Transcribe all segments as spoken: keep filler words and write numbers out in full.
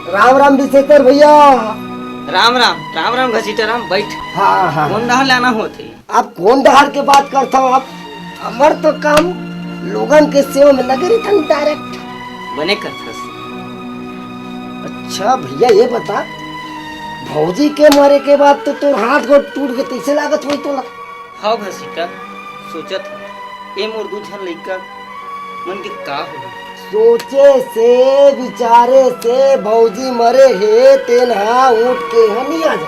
राम राम बिसेतर भैया। राम राम, राम राम घसीटा राम, बैठ। हाँ, हाँ। कोन डहर ले आना होत हे? आप कोन डहर के बात करत हव आप? हमर तो काम लोगन के सेवा में लगे रहिथन direct। बने करथस। अच्छा भैया, ये बता, भौजी के मरे के बाद तो तोर हाथ गोड़ टूट गे, तइसे लागत होही तोला? हव घसीटा, सोचत हव, ए मोर दू झन लइका मन के का होही? सोचे से, विचारे से भौजी मरे हे, तेन हा उठ के इहाँ नइ आ जा।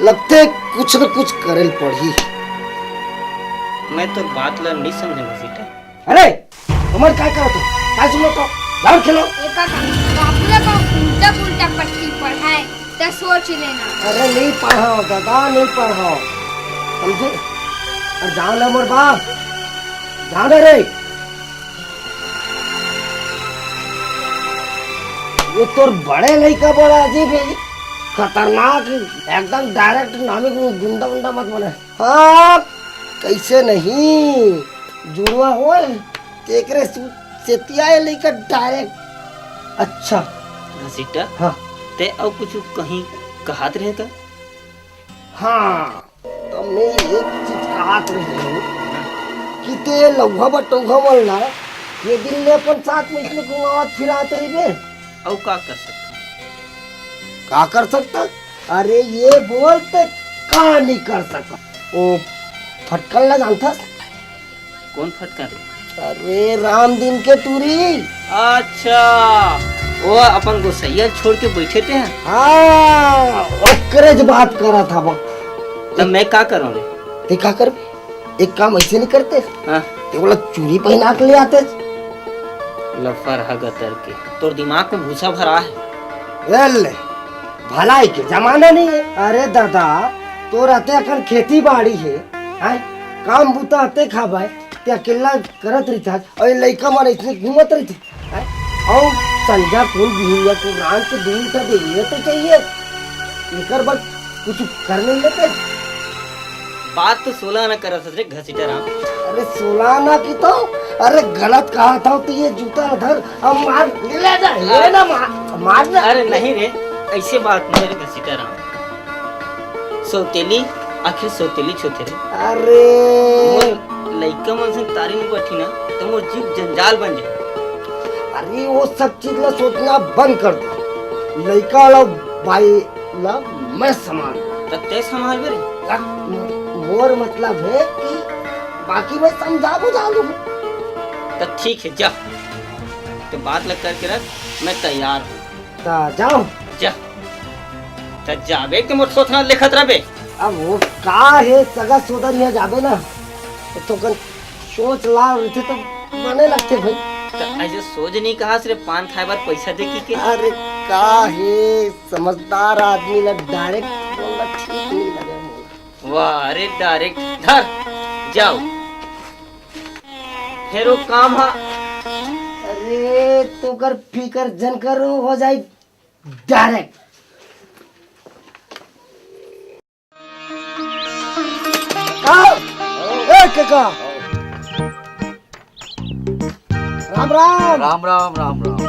लगथे कुछ न कुछ करे ल पड़ही। मैं तोर बात ला नइ समझेंव घसीटा। अरे, तुमन काय करत हो? काय सुनत हो? जाओ खेलो। ए काका, बाबू ला का उल्टा पुल्टा पट्टी पढ़ाए, त सोच लेना। अरे, नइ पढ़ाव दादा, नइ पढ़ाव। समझे? अरे, जाओ ना मोर बाप, जाओ ना रे। ये तोर बड़े लइका बड़ा अजीब हे, खतरनाक, एकदम direct नामी गुंडा उंडा मत बने। हाँ, कइसे नहीं? जुड़वा होय, तेकरे सु-, सेतिया ए लइका direct। अच्छा। घसीटा, हाँ। ते अउ कुछ कहीं कहत रहे का? हाँ, त मैं एक चीज कहत रहे हूँ कि ते लउहा बटउहा मन ला ये दिन ले अपन साथ में इसने घुमावत फिरात रहिबे। अउ का कर सकता? का कर सकता? अरे ये बोल ते का नहीं कर सकता? ओ फटकन ला जानथस? कोन फटकन रे? अरे राम दिन के टूरी। अच्छा, वो अपन गोसैया छोड़ के बैठे ते हैं? हाँ, ओकरे ज बात करत हव। तब मैं का करूँ रे? ते का करबे? एक काम ऐसे नहीं करते? हाँ। ते बोला चूड़ी पहना के ले आते। लफर हा गतर के, तोर दिमाग में भूसा भरा है। ए ले, भलाई के जमाना नहीं है। अरे दादा, तोर अते अकन खेती बाड़ी है, हैं? काम बूता अते खाबे, ते अकेला करत रहिथस, अउ ये लइका मन अइसने घूमत रहिथे, हैं? अउ संझा कुन बिहनिया कुन रांध के दूध का देवे तो चाहिए, एकर बर कुछ कर नहीं लेते? बात तो सोला ना करत हस रे घसीटा राम। अरे सोला ना की तो, अरे गलत कहत हव तो ये जूता धर, अब मार, ले जा, ले ना मार, मार ना। अरे नहीं रे, ऐसे बात नहीं रे घसीटा राम। सौतेली, आखिर सौतेली छोटे रे। अरे। मोर लइका मन संग तारी नहीं बैठी ना, तो मोर जीव जंजाल बन जाए। अरे वो सब चीज ला सोचना बंद कर दे। लइका ला बाई ला मैं संभाल। त ते संभालबे रे? मोर मतलब है कि बाकी मैं समझा बुझा लूँ। त ठीक है, जा। तो बात ला करके रख, मैं तैयार हूँ। त जाओ। जा। त जाबे के मोर सोचना लेखत रहबे। अब वो का है, सगा सोदर यहाँ जाबे ना, तो कन सोच ला रहिथे त बने लगथे भाई। त ऐसे सोच नहीं कहा, सिर्फ पान खाए बर पैसा दे की के? अरे का हे, समझदार आदमी ला direct बोलना ठीक नहीं लगे मोला। वाह, अरे direct धर, जाओ। फेर वो काम हा। अरे तोकर फिकर झन कर, हो जाई direct। का? ए, कका। राम, राम। राम, राम, राम, राम।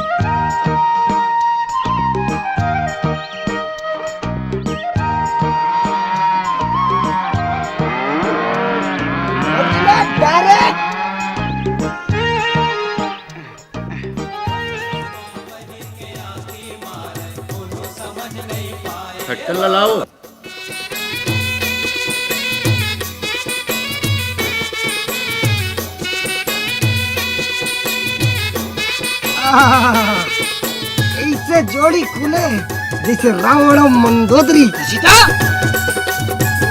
अरे, direct। खटकल ला लाओ। आह, ऐसे जोड़ी खुले जैसे रावण और मंदोदरी। सीता?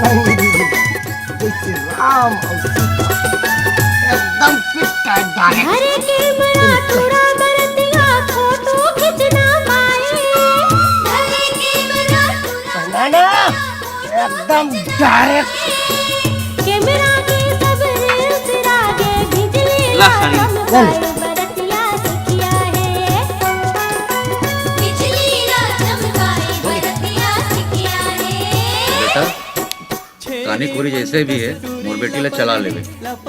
नहीं, जैसे राम और सीता। एकदम fit है direct। अरे कैमरा थोड़ा बरतिया फोटो खींचना पाए। अरे कैमरा थोड़ा ना, ना। एकदम direct। कैमरा के सब reels रागे बिजली ला ला साड़ी। चमकाए बरतिया सिखिया है। बिजली ला चमकाए बरतिया सिखिया है। बेटा, कानी कोरी जैसे भी है, मोर बेटी ला चला लेबे।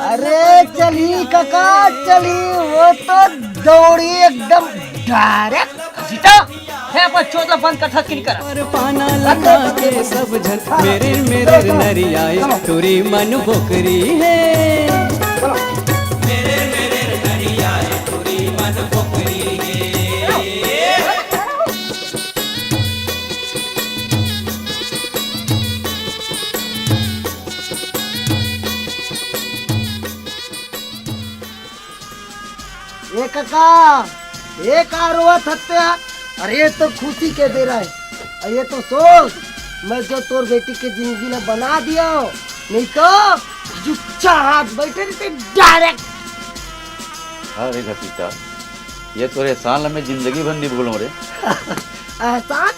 अरे चली काका, चली, वो तो दौड़ी एकदम डायरेक्ट सीधा। हे अपन चोदला बंद कर, थक नहीं कर। पर पाना लगा के सब झन मेरे मेरे नरियाए टूरी मन बोकरी है। ए काका, ए का रोवत हत्या? अरे, ये तो खुशी के बेरा है। अरे, ये तो सोच, मैं जो तोर बेटी के जिंदगी ला बना दिया, नहीं तो जुच्छा हाथ बैठे रहते डायरेक्ट। अरे घसीटा, ये तोरे एहसान ला मैं जिंदगी भर नहीं भूलूं रे। एहसान?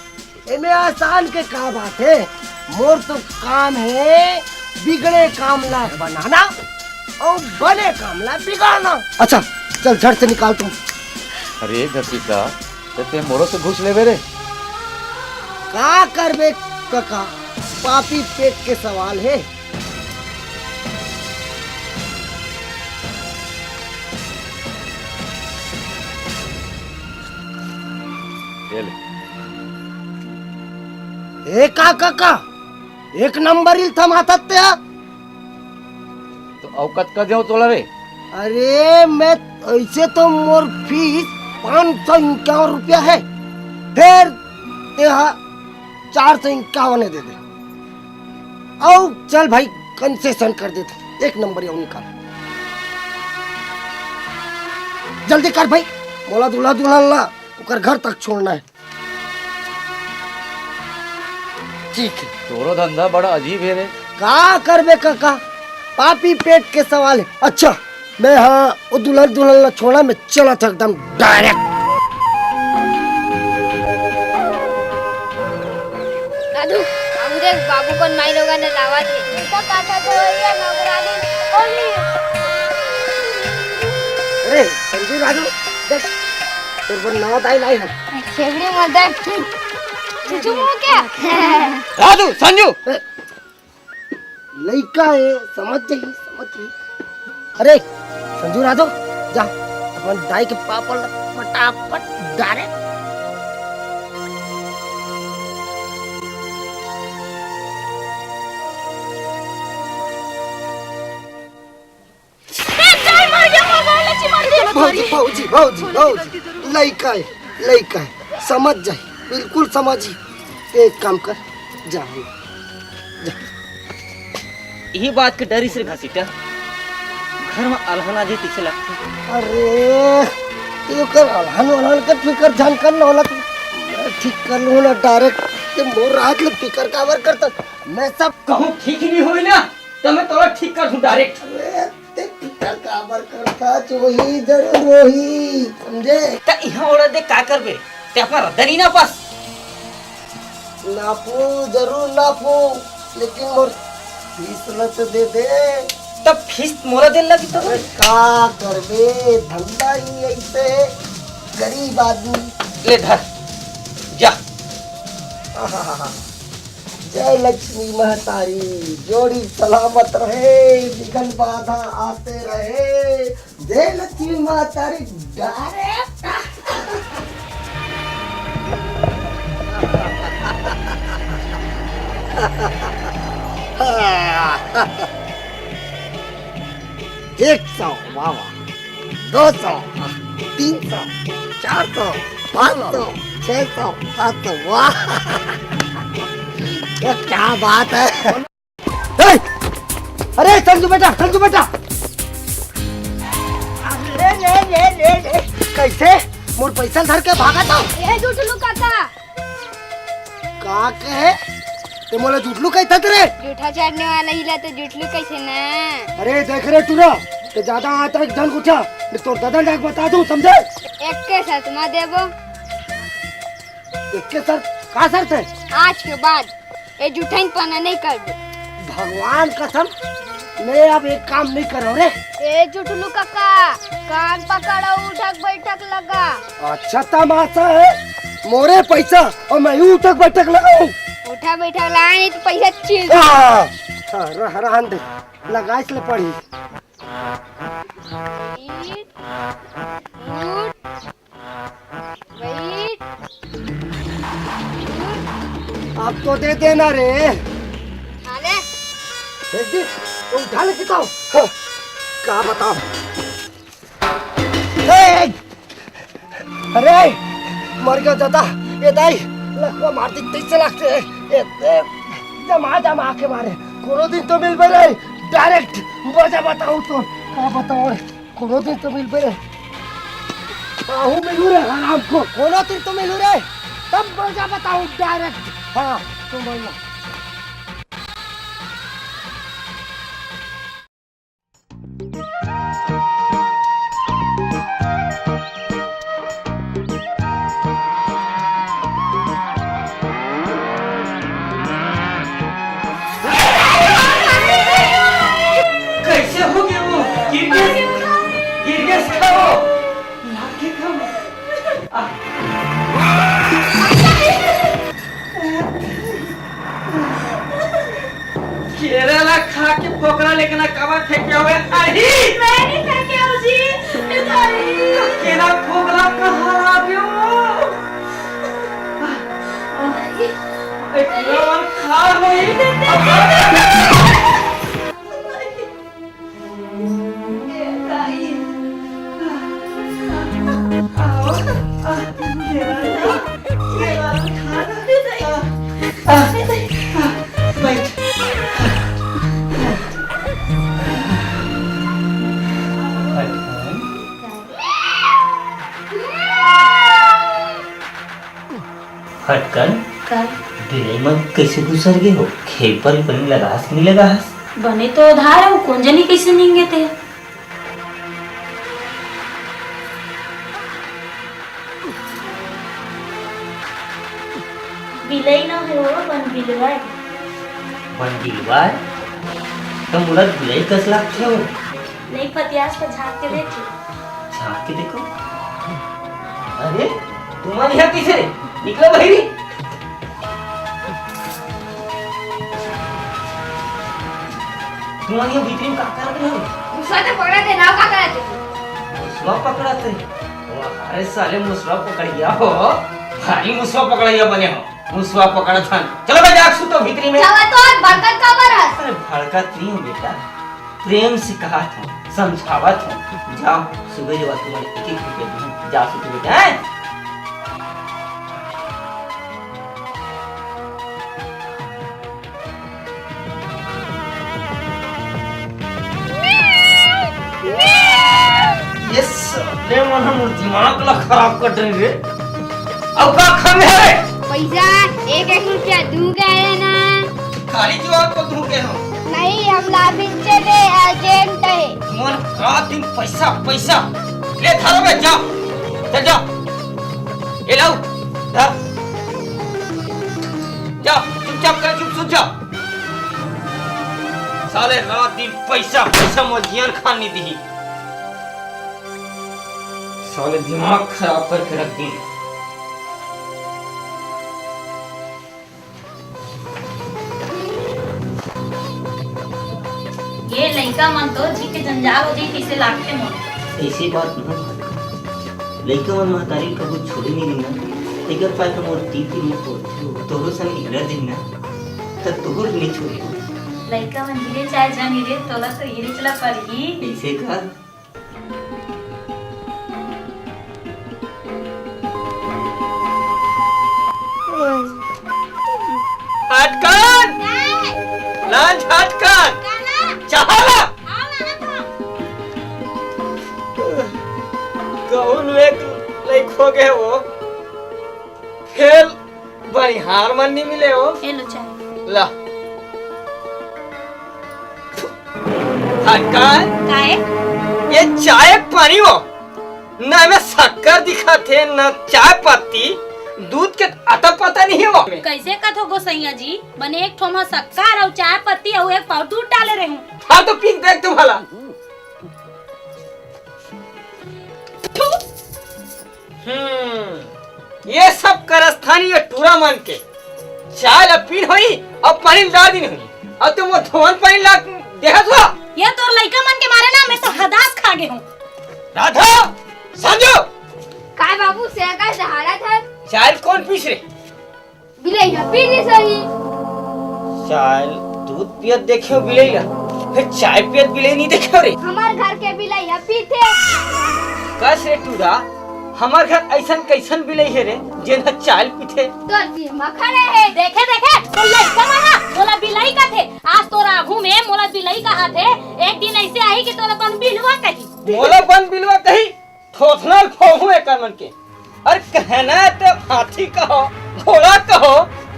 एमे एहसान के का बात है? मोर तो काम है बिगड़े काम ला बनाना और बने काम ला बिगाड़ना। अच्छा, चल झट से निकाल तू। अरे घसीटा, ते, ते मोरो से घूस लेबे रे। का करबे कका, पापी पेट के सवाल है। ये ले। ए का काका, एक नंबर इल थमाथत ते हा। तो अउ कतका देव तोला रे? अरे, मैं ऐसे तो मोर फीस पाँच सौ इक्यावन रुपया है, फिर तेहा चार सौ इक्यावन दे दे। अउ चल भाई, कंसेशन कर देते, एक नंबर अउ निकाल। जल्दी कर भाई, मोला दूल्हा दुल्हन ला ओकर घर तक छोड़ना है। ठीक है। तोरो धंधा बड़ा अजीब है रे। का करबे काका, पापी पेट के सवाल है। अच्छा, मैं हाँ, वो दुल्हन दुल्हन ला छोड़ा, मैं चला था एकदम डायरेक्ट। दादू, बाबू देख, बाबू कौन माई लोगन ने लावा थे। बेटा, काका तो ये नौकरानी बोली। अरे, संजू राजू, देख, तेरे को नवा दाई लाई है। खेबड़ी मदर। चुचू मुंह क्या? राजू, संजू। लइका है, समझ जाइए, समझ जाइए। अरे, संजू राजू, जा, अपन दाई के पापड़ ला फटाफट डारे। भौजी, भौजी, भौजी, भौजी, लइका है, लइका है, समझ जाही, बिल्कुल समझी। ते एक काम कर, जा, जा। यही बात के डरिस रे घसीटा, घर में अलहन आ जाए तइसे लगथे। अरे, ते ओकर अलहन वलहन के फिकर झन कर ना होला, मैं ठीक कर लूँ ना डायरेक्ट। ते मोर रात ले फिकर काबर करता, मैं सब कहूँ ठीक नहीं होई ना, तो मैं तोला ठीक कर दूँ डायरेक्ट। अरे, ते फिकर काबर करथस? होही, जरूर होही, समझे? त इहाँ ओढ़ा दे का करबे? ते अपन रद्दा नहीं ना पास। नापू, जरूर नापू, लेकिन मोर फीस ल तो दे दे। तब फीस मोला दे लगी तो अरे का करबे, धंधा ही ऐसे है, गरीब आदमी। ले धर, जा। आहाहा। जय लक्ष्मी महतारी, जोड़ी सलामत रहे, विघ्न बाधा आते रहे। जय लक्ष्मी महतारी, डायरेक्ट। एक सौ, वाह, वाह। दो सौ, तीन सौ, चार सौ, पाँच सौ, छह सौ, सात सौ, वाह। ये क्या बात है? ए! अरे संजू बेटा, संजू बेटा। अरे ले, ले, ले, ले। कैसे? मोर पैसा धर के भागा तो? ए जुठलू काका। का कहे? ते मोला जुठलू कहत रे? जूठा चढ़ने वाला ही ला तो जुठलू कैसे ना? अरे देख रे टूरा, ते ज्यादा आतरा झन उठा, मैं तोर दादा जाके बता दूं, समझे? एक के साथ मा देबो। एक के साथ? का शर्त है? आज के बाद ए जुठन पना नहीं कर दे। भगवान कसम, मैं अब एक काम नहीं करो रे। ए जुठलू काका, कान पकड़ो, उठक बैठक लगा। अच्छा तमाशा है, मोरे पैसा और मैं ही उठक बैठक लगाऊं? उठा बैठक लगा नहीं तो पैसा चीज। आ, हाँ, रह, रहन दे, लगाइस ले पड़ी। ईट, उठ, अब तो दे देना रे। उठा ले। एक दिन तो उठा ले किताब। हाँ, का बताओ? ए! अरे, मर गया दादा। ए दाई, लकवा मार दी, तैसे लगते। ए, ए, जमा, जमा के मारे। कोनो दिन तो मिलबे रे, direct। बजा बताऊं तो, का बताऊं रे? कोनो दिन तो मिलबे रे। आहू मिलू रे हराम को। कोनो दिन तो मिलू रे, तब बजा बताऊं direct। हाँ, तुम बोलो। कैसे हो गया वो? गिर गया, गिर गया इसका वो। लाग के कम। आ। केरा ला खा के फोकला लेके ना काबर फेंके हवे? अरे! मैं नहीं फेंके हूँ जी। अरे! केरा फोकला कहाँ आ गयो? ए, केरा ला खा गई। फटकन, का? बिलई मन कइसे घुसर गे हो? खेत पर बने लगास कि नइ लगास? बने तो ओधार हूँ, कोन जनी कइसे नींगे ते। बिलई ना हो, बन बिलवा ए। बन बिलवा ए? त मोला बिलई कस लागथे हो? नइ पतियास त झांक के देख। झांक के देखो। अरे, तुमन यहाँ कइसे रे? निकलो बहिरी। तुमन यहाँ भीतरी में का करत रहो? मुसवा तो पकड़ा थे, नाव का करत थे? मुसवा पकड़ा थे? वाह, अरे साले मुसवा पकड़िया हो, भारी मुसवा पकड़िया बने हो। मुसवा पकड़त हन। चलो बे, जाके सुतो भीतरी में। चलो तो, भड़कत काबर हस? अरे भड़कत नहीं हूँ बेटा, प्रेम से कहत हूँ, समझावत हूँ। जाओ, सुबह जो तुमन एक एक रुपया दूँ, जाओ सुतो बेटा, हैं? ये साले मन हमर दिमाग ला खराब कर डरे रे। अब का खाबे रे? पैसा, एक एक रुपया दूँ कहे ना। भिखारी जी, आपको दूँ कहे हो? नहीं, हम ला बिच्चे दे, agent है। मन रात दिन पैसा, पैसा। ले धरो बे, जा। चल जा। ये लाओ, धर। जा, चुपचाप कर, चुप सुत जा। साले रात दिन पैसा, पैसा मोर जियन खान नहीं दिही। साले दिमाग खराब करके रख दी। ये लइका मन तो जी के जंजाल हो जाई, कइसे लागथे मोर। ऐसी बात नहीं, लइका मन महतारी कबू छोड़े नहीं देना। एकर पाए तो मोर तीन तीन मुख होथे, तोरो संग इगड़ा दिन ना, त तोहर नहीं छोड़े। लइका मन हीरे चाहे जन हीरे, तोला तो हीरे चला पड़ही। ऐसे का? हटकन! लांच हटकन! चाहा ला! कौन एक लइक हो गए वो? फेल बनिहार मन नहीं मिले हो। ये लो चाय। ला। हटकन। काहे? ये चाय पानी हो, ना एमे शक्कर दिखत हे, ना चाय पत्ती, दूध के अता पता नहीं हो। कइसे कथो गोसैया जी, बने एक ठो म शक्कर अउ चाय पत्ती अउ एक पाव दूध डाले रहूं। हाँ तो पी के देख तो भला। थू। हम्म, ये सब करस्थानी ये टूरा मन के। चाय ला पीन होई अउ पानी ला दिन होई। अउ तुम वो धोवन पानी ला देहत हो। ये तोर लइका मन के मारे ना मैं तो हदास खा गे हूँ। राधा, संजू। काय बाबू, शेर का सहारा था? चाय कौन पीस रे? बिलई यहाँ पी ली सही। चाय, दूध पियत देखे हो बिलई ला, फिर चाय पियत बिलई नहीं देखे हो रे। हमार घर के बिलई यहाँ पीथे। कस रे टूरा, हमार घर ऐसन कैसन बिलई है रे, जेन ह चाय पीथे? तोर जी मखन है। देखे, देखे, तो लइका मन ह मोला बिलई कथे। आज तोर आघू में मोला बिलई कहा थे, एक दिन ऐसे आही कि तोला बन बिलवा कही। मोला बन बिलवा कही? थोथना खोहू एकर मन के। अरे कहना है तो हाथी कहो, घोड़ा कहो,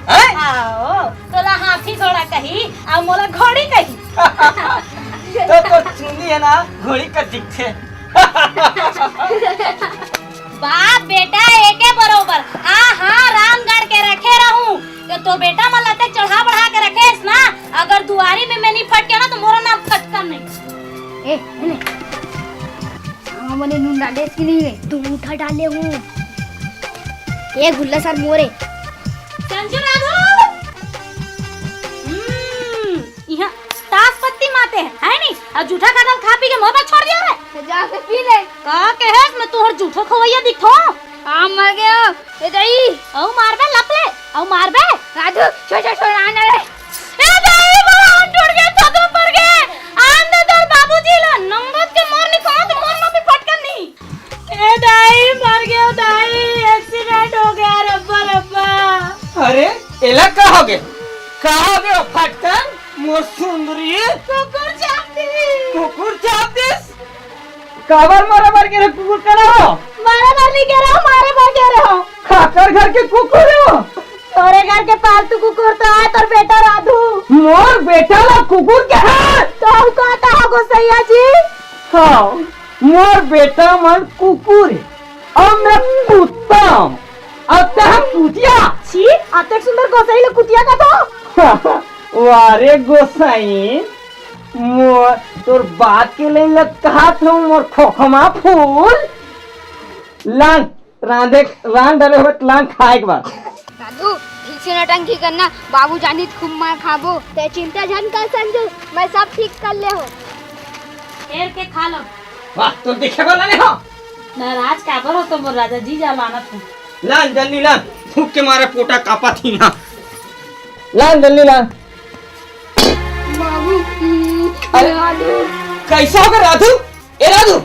हैं? आओ, तोला हाथी घोड़ा कही, आ मोला घोड़ी कही। तो तोर चुंदी है ना, घोड़ी का दिखथे। बाप बेटा एके बरोबर। हाँ, हाँ, रामगढ़ के रखे रहूं। तो तोर बेटा मन ला ते चढ़ा बढ़ा के रखेस ना, अगर दुआरी में मैं नहीं फटके ना, तो मोरो नाम फटकन नहीं। ए, एने। हाँ, मने नून डाले इसकी नहीं है। तू उठा डाले हूँ। ए, गुल्ला सर मोरे। संजू राघव। हम्म, यहाँ ताश पत्ती माते हैं, है नहीं? अब जूठा का दल खा पी के मोर पर छोड़ दिया रे। तो जाके पी ले। का कहेस, मैं तोहर जूठो खवैया दिखो? हाँ, मर गया। ए दाई। अउ मारबे लपले, अउ मारबे। राजू, छोड़, छोड़, छोड़, आना रे। ए दाई, मोर हाथ टूट गया, थोथो पड़ गए। आन दे तोर बाबूजी ला, नंगत के मोर निकाल, तो मोर में भी फटकन नहीं। ए दाई, मर गया दाई, एक्सीडेंट हो गया, रब्बा, रब्बा। अरे, एला का हो गए? का हो गए, फटकन? मोर सुंदरी। कुकुर चाप दी। कुकुर चाप दिस? काबर मारे बर गे रहो कुकुर करा हो? मारे बर नहीं गे रहो, मारे बर गे रहो। काकर घर के कुकुर हो? तोरे घर के पालतू कुकुर तो है तोर बेटा राधू। मोर बेटा ला कुकुर के है? तो हम कहता है गोसैया जी। हाँ, मोर बेटा मन कुकुर है और मैं कुत्ता हूँ। और तह कुतिया। छी, अतेक सुंदर गोसाई ला कुतिया का तो। वारे गोसाई, मोर तोर बात के लाइन ल कहात हूँ, मोर खोखमा फूल। लान, रांधे, रांध डाले होबे त लान खाए के बाद। दादू, ठीक से नौटंकी करना, बाबू जानी त खूब मार खाबो। ते चिंता झन कर संजू, मैं सब ठीक कर ले हो। फेर के खा लो। वाह, तो देखे वाला नहीं हो। नाराज काबर हो तो मोर राजा जी जा लानत हूँ। लान जल्दी लान, भूख के मारे पोटा कांपत ही ना। लान जल्दी लान। बाबू, हम्म, अरे, राधू। कैसे हो गए राधू? ए राधू,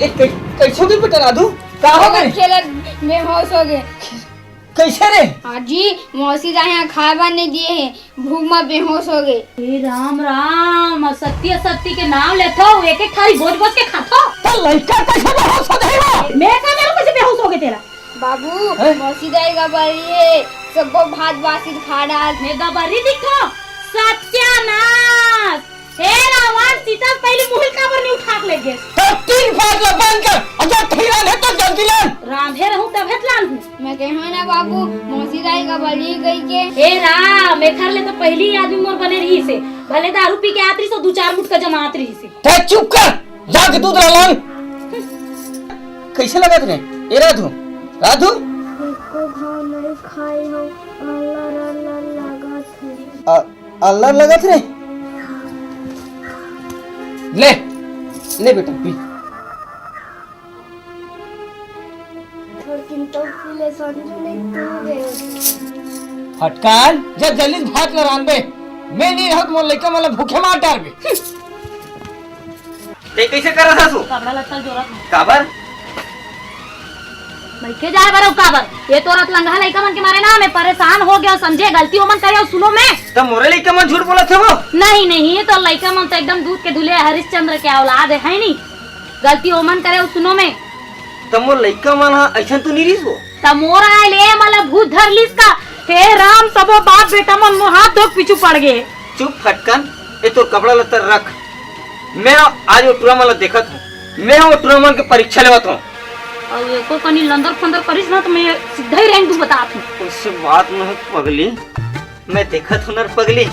ए कै-, कैसे हो गए बेटा राधू? का हो गए? खेलत बेहोश हो गए। कैसे रे? आजी, मौसी दाई यहाँ खाए बर नहीं दिए हैं, भूख में बेहोश हो गए। हे राम राम, असत्य असत्य के नाम लेथो, एक एक थारी बोझ बोझ के खाथो। त लइका कैसे बेहोश हो जाही वो? मैं का जानूं कैसे बेहोश हो गए तेला? बाबू, हैं? मौसी दाई का बरी है, सबो भात बासी खा डाल। मैं गबरी दिखो, सत्यानाश। हे रावण, सीता पहले मुहिल काबर नहीं उठा के ले गए? तो तीन फाट ला बंद कर, अगर खैरान है तो जल्दी लान। रांधे रहूं तभे त लान हूं। मैं कहूं ना बाबू, मौसी दाई का बरी गई के। हे राम, एखर ले तो पहली ही आदमी मोर बने रही से, भले दारू पी के आत रही सो दू चार मुटका जमात रही से। ते चुप कर, जाके दूध ला लान। कैसे लगत रे? ए राधू, राधू? एको घाव नहीं खाई हो, अल्लाह अल्लाह लगत है। अ-, अल्लाह लगत रे? ले, ले बेटा, पी। थोड़किन तो पी ले, संजू नहीं तू गए। फटकान, जब जल्दी भात ला रांधबे, मैं नहीं रहत मोर लइका मन ला भूखे मार डारबे। ते कैसे करत हस वो? कपड़ा लत्ता जोरत हूँ। काबर? मैं के जाए बर अउ काबर? ये तोरत लंगहा लइका मन के मारे ना मैं परेशान हो गया, समझे? गलती ओमन करे अउ सुनो मैं। त मोरे लइका मन झूठ बोलत हे वो? नहीं, नहीं, ये तो लइका मन तो एकदम दूध के धुले हरिश्चंद्र के औलाद है, है नी? गलती ओमन करे अउ सुनो मैं। त मोर लइका मन हा अइसन तो नहीं रहिस वो? त मोर आए ले मला भूत धर लिस का? हे राम, सबो बाप बेटा मन मोर हाथ धोक पीछू पड़ गए। चुप फटकन, ए तोर कपड़ा लत्ता रख। मैं आज वो टुरा मन ला देखत हूँ, मैं वो टुरा मन के परीक्षा लेवत हूँ। अउ एको कनी लंदर फंदर करिस ना तो मैं सीधा ही रेंग दूँ बतात हूँ। उससे बात नहीं पगली, मैं देखत हूँ ना पगली।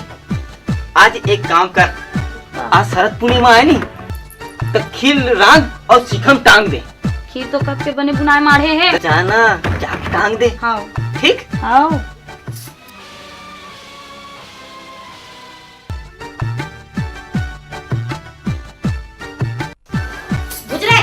आज एक काम कर, आज शरद पूर्णिमा है नी, तो खीर रांध अउ शिखा म टांग दे। खीर तो कब के बने बुनाए माढ़े है। जाना, जाके टांग दे। हाँ। ठीक? हाँ। बुझ रे।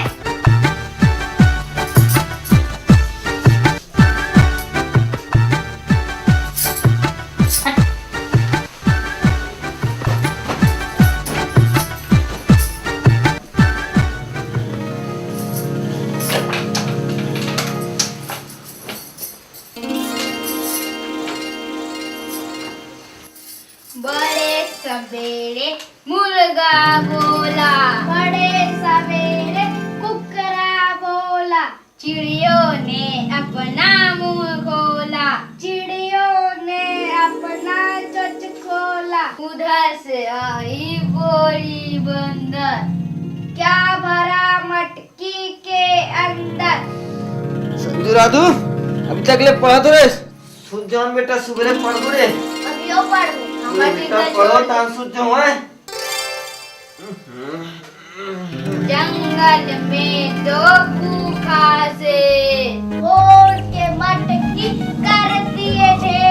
चिड़ियों ने अपना मुंह खोला, चिड़ियों ने अपना चोंच खोला, उधर से आई बोरी बंदर, क्या भरा मटकी के अंदर। संजू राजू, अभी तक ले पढ़त रहे। सुत जाओ बेटा, सुबेरे पढ़बो रे। अभी यो पढ़, हमर बेटा, चिंता पढ़ो, छोड़। तान सुत जाओ, हैं? जंगल में दो भूखा शेर, फोड़ के मटकी कर दिए थे।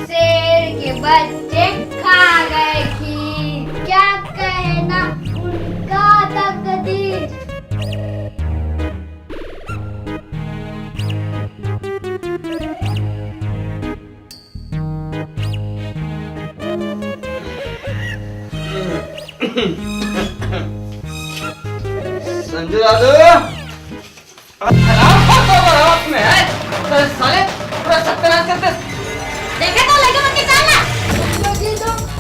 शेर के बच्चे खा गए खीर, क्या कहना उनका तकदीर। संजू दादू, खराब बात हो रहा है। अरे साले, पूरा सत्यानाश कर दे। देखे तो लइका मन के चाल ना।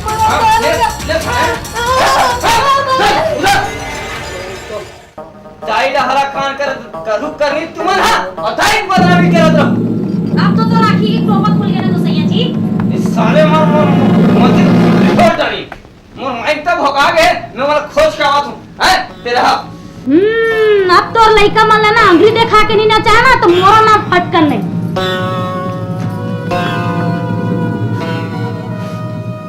हाँ, ले, ले, ले, ले। दाई डहरा कान कर, करू करनी तुमन हा, अउ दाई के बदनामी करत रहो। अब तो, तो राखी के टोपा खुल गया ना तो सैया जी। इस साले मोर, मोर, मोर, मोर, मोर, मोर माइक तब भोका गे, मैं वाला खोज के आवत हूँ, हैं? तेरा हम्म, अब तोर लइका मन ला ना अंगरी देखा के नहीं नचाना, तो मोरो ना फटकन नहीं।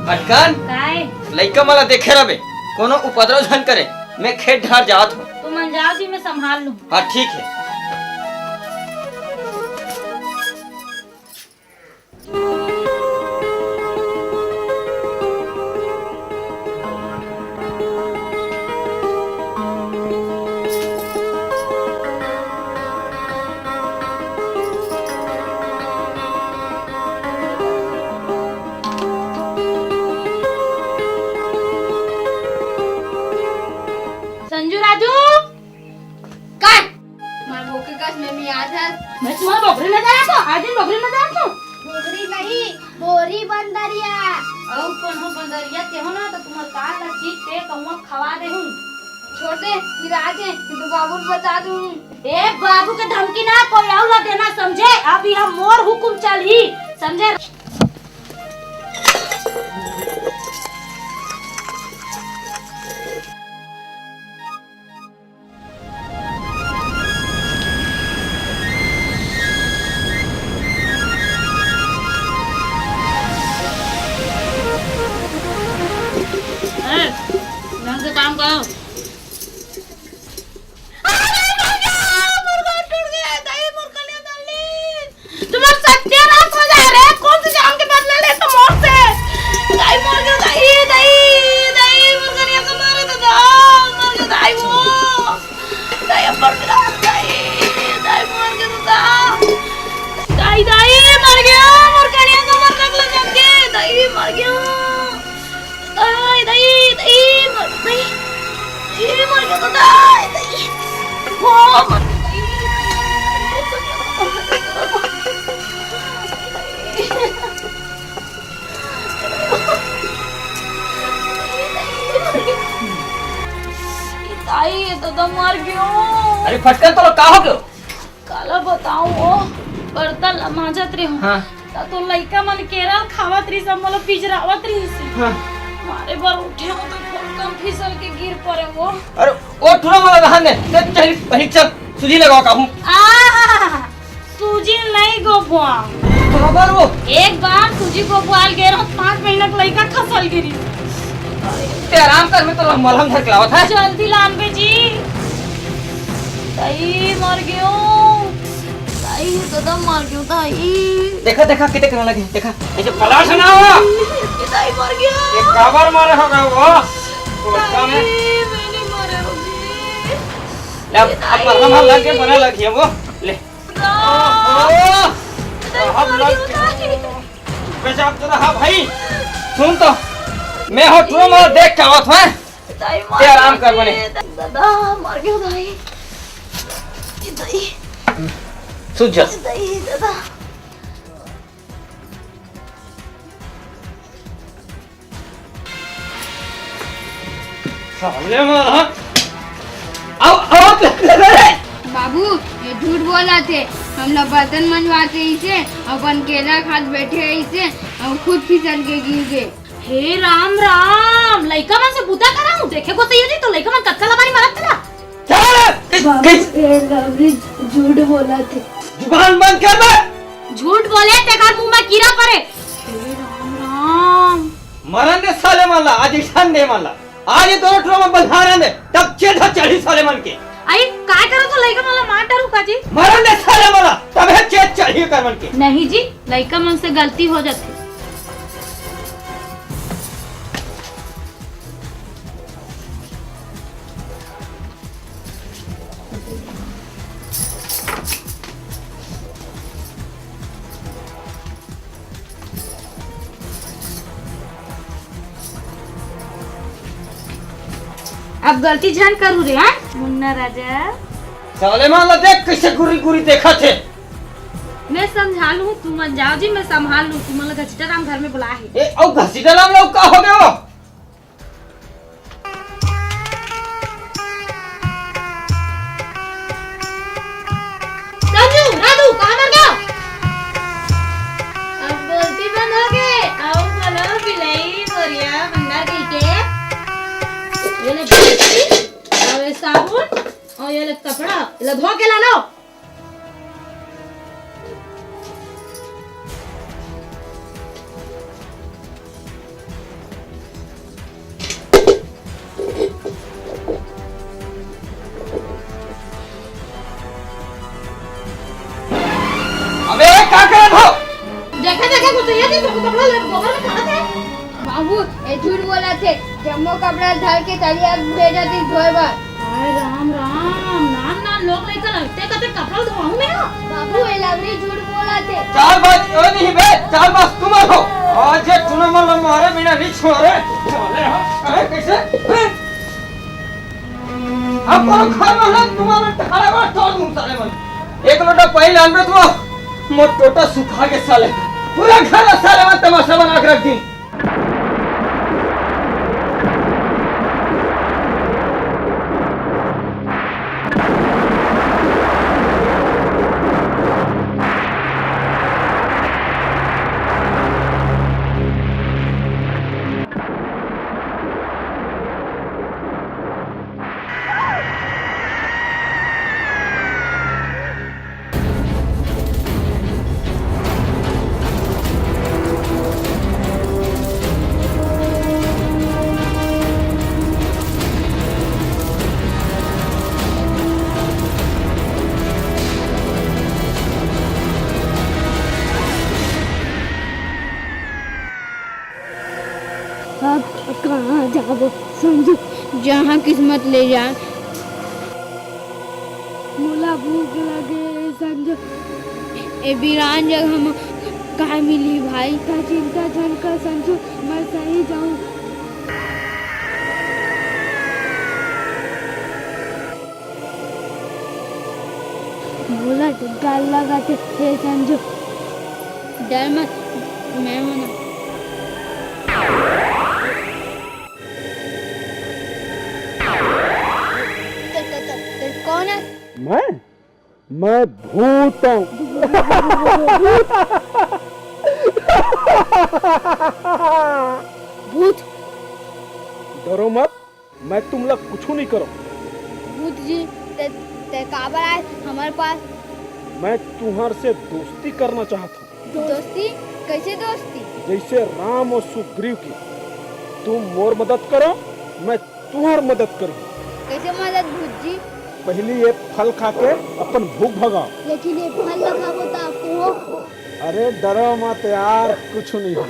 फटकन? काय? लइका मन ला देखे रहे, कोनो उपद्रव झन करे। मैं खेत ढार जात हूँ। तुमन जाओ जी, मैं संभाल लूँ। हाँ, ठीक है। संजू राजू, काय? मार बोके कस में भी आज है। मैं तुम्हारा बोकरी न जाया तो, आज दिन बोकरी न जाया तो। बोकरी नहीं, बोरी बंदरिया। अउ कोनो बंदरिया के हो ना तो तुम्हार कान ला चीर के कौआ खवा दे हूँ। छोड़ दे, फिर आज है, तो बाबू को बता दूँ। ए बाबू के धमकी ना कोई अउ ला देना, समझे? अब यह मोर हुकुम चलही, समझे? ए, ढंग से काम करो। तुम्हार सत्यानाश हो जाए रे, कौन से जान के बदला ले तुम मोर से? दाई मर गयो, दाई, दाई, दाई, मोर कनिया के मारे दादा, मर गयो दाई वो। दाई अब मर गयो, दाई, दाई मर गयो दादा। दाई, दाई, मर गयो, मोर कनिया के मर लगलो जाके, दाई मर गयो। दाई, दाई, दाई, मर, दाई। ए, मर गयो दादा, दाई। ओ, मर गयो, दाई। दाई, ये तो दम मर गयो। अरे फटकन, तो का हो गयो? काला बताऊं, ओ बर्तन ला मांजत रहे हूँ। हाँ। ता तो लइका मन केरा खावत रहिस, मोला पिजरावत रहिस। हाँ। मारे बर उठे हूँ तो फटकन फिसल के गिर परे वो। अरे, ओ टूरा वाला रहन दे, चल, चल, पहले चल, सूजी लगाओ काहू। आ, सूजी नहीं गोबुआ। काबर वो? एक बार सूजी गोबुआल गे रहो, पाँच महीना के लइका खसल गिरी। ते आराम कर, मैं तो मलहम धर के लावत है। जल्दी लान बे जी। दाई मर गयो। दाई, दादा मर गयो, दाई। देखा, देखा, कितने करने लगे, देखा। ऐसे पलाश ना हो। ये दाई मर गयो। ये काबर मारे हो गए वो? तो बच्चा में। दाई, मैं नहीं मरे होगी। ले, अब, अब मलहम लग के बने लगी है वो। ले। ओहो! साहब लग के। पेशाब तो रहा भाई। सुन तो, मैं हो तू मोर देख के आवत है। दाई ते आराम कर बने। दादा, मर गयो दाई। दाई। सूझ जा। दाई, दादा। साले मारा। आओ, आओ, ले, ले, ले। बाबू, बोलथे, हमला बर्तन मंजवाथे इसे, अपन केरा खात बैठे इसे, अउ खुद फिसल के गिर गे। हे राम राम, लइका मन से बुता कराहूं, देखे गोसैया जी तो लइका मन कतका लबारी मारत तेला। चल! बाबू, ये लवरी झूठ बोलथे। जुबान बंद कर बे। झूठ बोले तेकर मुंह में कीरा परे। हे राम राम। मरन दे साले मन ला, आज इसन दे मन ला। आज ये दोनों टूरा मन बंधारन दे, तब चेत ह चढ़ही साले मन के। अई, काय करत हो लइका मन ला मार डारहूं का जी? मरन दे साले मन ला, तभे चेत चढ़ही कर मन के। नहीं जी, लइका मन से गलती हो जाथे। अब गलती झन करू रे, हाँ? मुन्ना राजा। साले मन ला देख कइसे गुरी गुरी देखत हे। मैं समझा लूं, तुमन जाव जी, मैं संभाल लूं। तुमन ला घसीटा राम घर में बुलाए हे। ए, अउ घसीटा राम ला का हो गे? संजू, राजू, कहाँ मर गया? अब बोलती बंद हो गए। आओ बोलो, बिलाई, बोरिया, भंडार गई के। ये ले बिलाई, और ये साबुन, और ये ले कपड़ा, ये ले धो के ला लो। अबे, का करत हो? देखा, देखा, कुछ ये नहीं, तुमको कपड़ा ले, गोबर में खाना था। बाबू, ये झूठ बोलथे, जम्मो कपड़ा धर के तरिया भेजत हे धोए बर। हाय राम राम, नान नान लोग लइका लगथे, कते कपड़ा धोवाहूं मैं हा? बाबू, ये लवरी झूठ बोलथे। चाल बाज, ओ नहीं बे, चाल बाज तुम हो। आज ये टूना मन ला मारे बिना नहीं छोड़े। चले हो, अरे कैसे? हैं? अब कोनो घर में ना तुम्हारा ढाला बा, छोड़ दूं साले मन। एक लोटा पानी लान बे तू, मोर टोटा सुखा के साले। पूरा घर ला साले मन तमाशा बना के रख दी। अब कहाँ जाबो संजू? जहाँ किस्मत ले जाए। मोला भूख लगे संजू। ए वीरान जगह म काय मिलही भाई? तैं चिंता झन कर संजू, मैं सही जाहूँ। मोला डर लगत हे, हे संजू। डर मत, मैं हूं ना। तो, तो, तो, तो कौन है? मैं? मैं भूत हूँ। भूत? डरो मत, मैं तुमला कुछू नहीं करो। भूत जी, ते, ते काबर आए हमारे पास? मैं तुम्हार से दोस्ती करना चाहता हूँ। दोस्ती? कैसे दोस्ती? जैसे राम और सुग्रीव की। तुम मोर मदद करो, मैं तुम्हार मदद करूँ। कैसे मदद भूत जी? पहली ये फल खा के अपन भूख भगाओ। लेकिन ये फल ना खाबो तो आपको हो। अरे डरो मत यार, कुछ नहीं हो।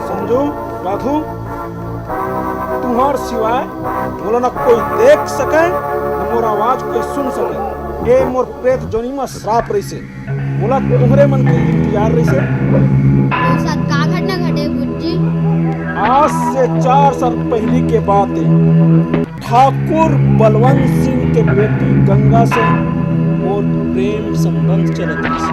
संजू, राधू, तुम्हार सिवाय मोला न कोई देख सके, न मोर आवाज कोई सुन सके। ए मोर प्रेत जोनी म श्राप रहिसे। मोला तुम्हरे मन के इंतजार रहिसे। तोर साथ का घटना घटे, भूत जी? आज से चार साल पहली के बात है। ठाकुर बलवंत सिंह के बेटी गंगा से मोर प्रेम संबंध चलत रहिसे।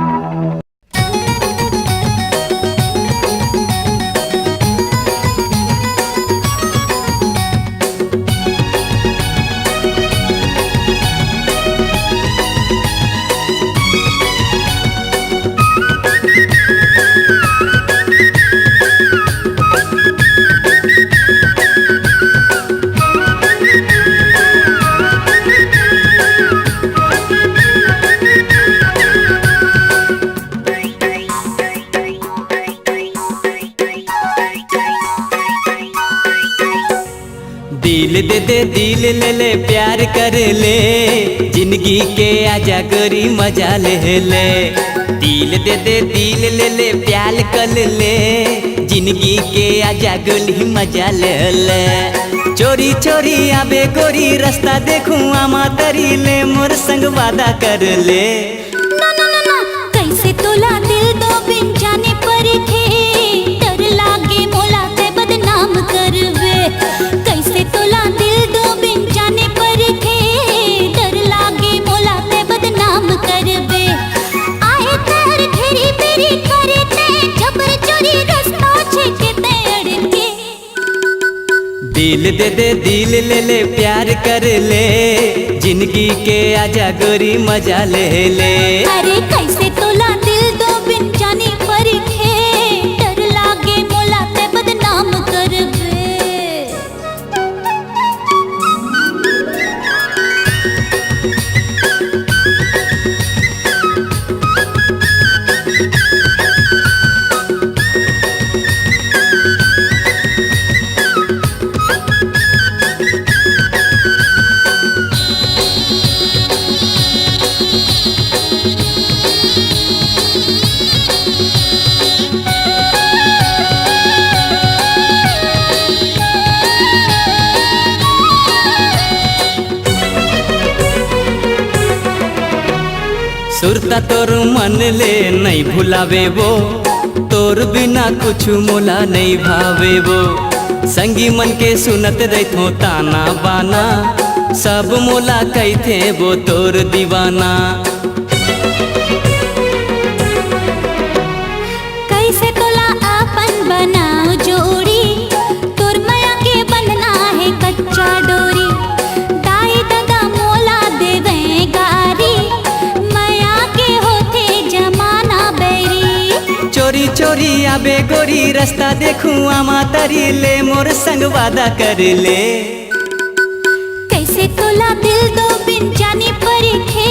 दे दे दिल ले ले प्यार कर ले, जिंदगी के आजा गोरी मजा ले ले। दिल दे दे दिल ले ले प्यार कर ले, जिंदगी के आजा गोरी मजा ले ले। चोरी चोरी आबे गोरी रास्ता देखूं आमा तरी ले, मोर संग वादा कर ले। ना ना ना ना, कैसे तोला दिल दो बिन जाने परखे, डर लागे मोला ते बदनाम करबे। कैसे तोला दिल दो बिन जाने परखे, डर लागे मोला ते बदनाम करबे। आए तेर घेरी बेरी करे ते, जबर चोरी रास्ता छेके ते अड़के। दिल दे दे दिल ले ले प्यार कर ले, जिंदगी के आजा गोरी मजा ले ले। अरे कैसे तोला दिल दो बिन जानी परखे, डर लागे मोला ते बदनाम करबे। सुरता तोर मन ले नइ भुलावे वो, तोर बिना कुछ मोला नइ भावे वो। संगी मन के सुनत रहिथो ताना बाना, सब मोला कहिथे वो तोर दीवाना। कैसे तोला अपन बनाओ जोड़ी, तोर मया के बंधना है कच्चा डोरी। दाई ददा मोला देवे गारी, मया के होथे जमाना बैरी। चोरी चोरी आबे गोरी रास्ता देखूं आमा तरी ले, मोर संग वादा कर ले। कैसे तोला दिल दो बिन जानी परखे,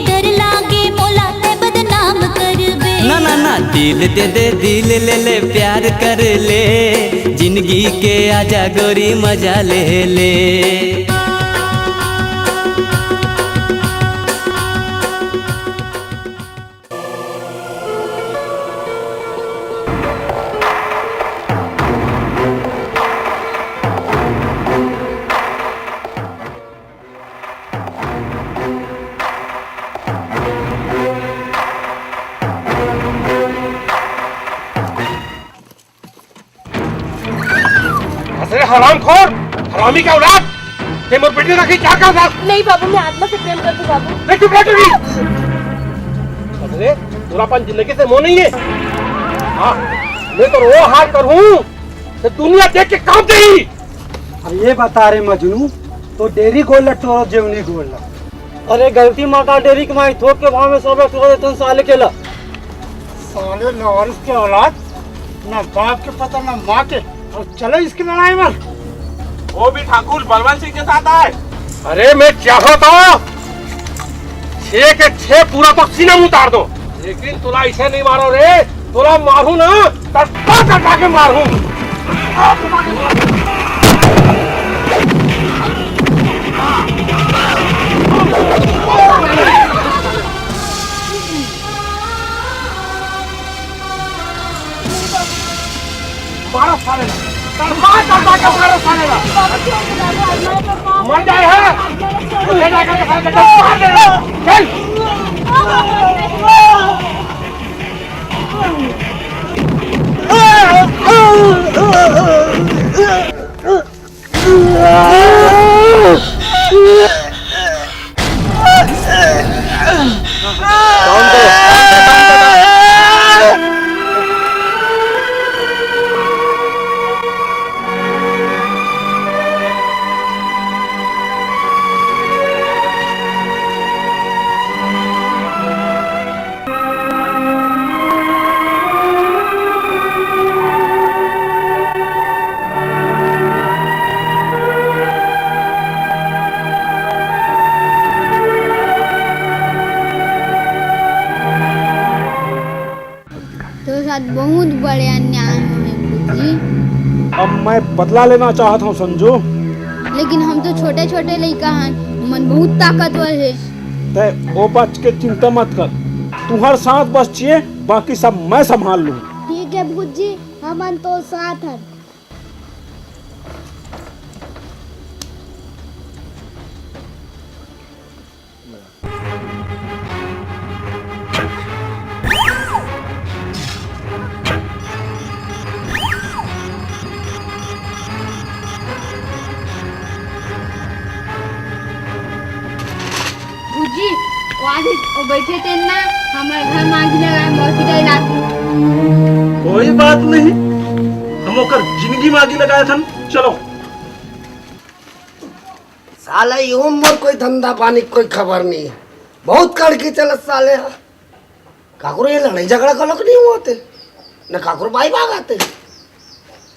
डर लागे मोला ते बदनाम करबे। ना ना ना, दिल दे दे दिल ले ले प्यार कर ले, जिंदगी के आजा गोरी मजा ले ले। अरे हरामखोर, हरामी का औलाद, ते मोर बेटी रखी क्या कर साथ? नहीं बाबू, मैं आत्मा से प्रेम करती हूँ बाबू। नहीं, चुप रह तू भी। अरे तोला अपन जिंदगी से मोह नहीं है? हाँ, मैं तो वो हाल करूँ तो दुनिया देख के कांप जाई। अब ये बता रे मजनू, तो डेरी गोल ला टोरो जेवनी गोल ला। अरे गलती माता डेरी के माई थोक के भाव में सब टोरो देतन साले के ला। साले लावारिस के औलाद, ना बाप के पता ना माँ के, और चलो इसकी लड़ाई में। वो भी ठाकुर बलवंत सिंह के साथ आए। अरे मैं चाहता छह के छह पूरा तो सीना में उतार दो, लेकिन तोला इसे नहीं मारो रे, तोला मारू ना तब तक के मारू। मारो साले ला। तड़पा, तड़पा के मारो साले ला। मर जाए है। ले जाकर के साले ला मार दे। चल। तोर साथ बहुत बड़े अन्याय होए गुरुजी। अब मैं बदला लेना चाहत हूँ संजू। लेकिन हम तो छोटे-छोटे लइका हन, ओमन बहुत ताकतवर हे। तै ओ बात के चिंता मत कर, तुंहर साथ बस चाहिए, बाकी सब मैं संभाल लूँ। ठीक है भूत जी, हमन तो साथ हन। भूजी, वो आदमी वो बैठे थे ना, हमर घर में आगी लगाए, मोर पिटाई लागी। कोई बात नहीं, हम ओकर जिंदगी में आगी लगाए थन। चलो। साला, ये उम्र कोई धंधा पानी कोई खबर नहीं। बहुत कड़की चलत साले हा। काकरो ये लड़ाई झगड़ा का लोग नहीं हुआ थे, न काकरो बाई बाग आते।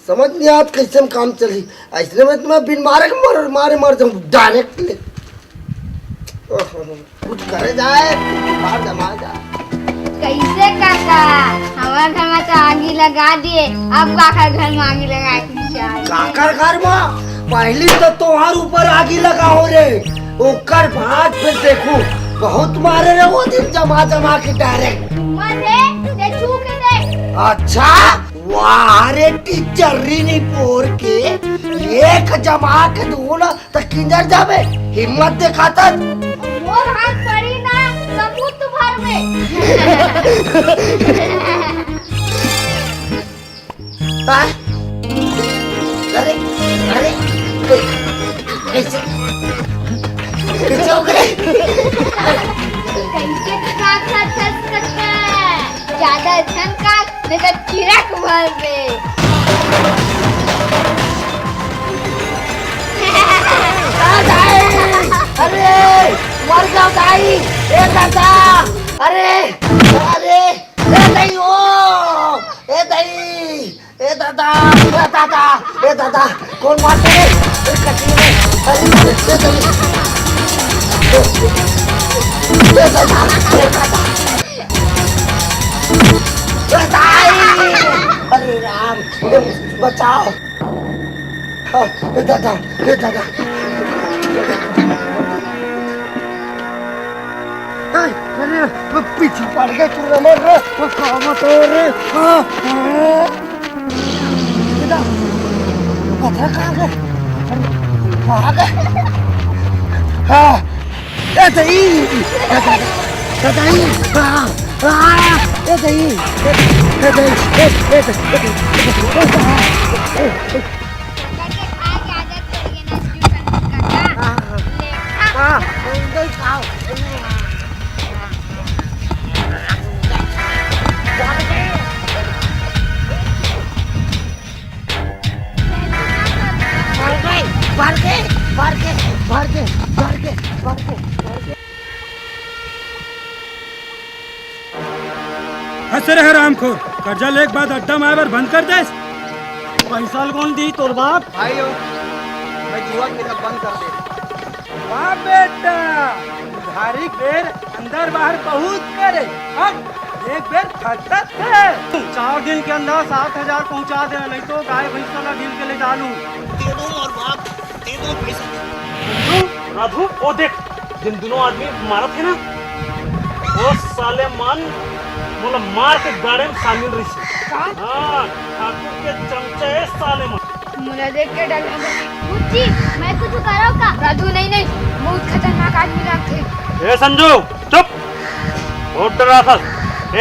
समझ नहीं आत कैसे में काम चली। ऐसने में तुम्हें बिन मारे के मर, मारे मर जाऊं डायरेक्ट ले। ओहो, कुछ करे जाए, बाहर जमा जाए। कैसे काका, हमारे घर में तो आगी लगा दिए, अब काका घर में आगी लगाए के विचार है। काकर घर में? पहली तो तुम्हार ऊपर आगी लगा हो रे, ओकर बाद फिर देखू, बहुत मारे रे वो दिन जमा जमा के डायरेक्ट। हिम्मत है, ते छू के देख। अच्छा, वाह रे टीचर रीनी पोर के, एक जमा के दू ना त किंजर जाबे, हिम्मत देखाता। मोर हाथ पड़ी ना, सबूत भर में। हाँ? अरे, अरे, कैसे, कैसे हो गए? कैसे काका खस सकता है? ज्यादा झन काट, नहीं तो चिरक भर दे। अरे, मर गया दाई, ए दादा, अरे, अरे, ए दाई ओ, ए दाई, ए दादा, ए दादा, ए दादा, कौन मारते रे? ए कटी रे, अरे, ए दाई, ए दादा, ए दादा, ए दाई, अरे राम, बचाओ। ए दादा, ए दादा। ए, अरे, वो पीछे पड़ गए तू रे, मर रे, वो काम तो रे। हाँ, हाँ। ए दादा, पत्थर कहाँ गए? अरे, कहाँ गए? हाँ। ए दई, ए दई, ए दई, आ, आ, ए दई, ए, ए दई, ए, ए दई, ए दई, ए दई, ए दई, आ, ए, ए। आ, आ, ए दई, आ। भाग गए, भाग गए, भाग गए, भाग गए, भाग गए, भाग गए। हंस रहे हरामखोर, कर्जा लेके बाद अड्डा मारे बर बंद कर देस। पैसा ल कौन दी तोर बाप? भाई हो, मैं जुआ खेलब बंद कर दे। वाह बेटा, उधारी बेर अंदर बाहर बहुत करे। अब एक बेर खटत है। चार दिन के अंदर सात हजार पहुंचा देना, नहीं तो गाय भैंसा ला ढील के ले डालू। दे दो मोर बाप, दे दो पैसा। राधू, राधू, ओ देख, जिन दोनों आदमी मारत हे ना, वो साले मन मोला मार के गाड़े में शामिल रहिस। का? हाँ, ठाकुर के चमचा ए साले मन। मोला देख के डर लगे। बुच्ची, मैं कुछ करो का? राधू, नहीं, नहीं, बहुत खतरनाक आदमी लगथे। ए संजू, चुप। बहुत डराथस।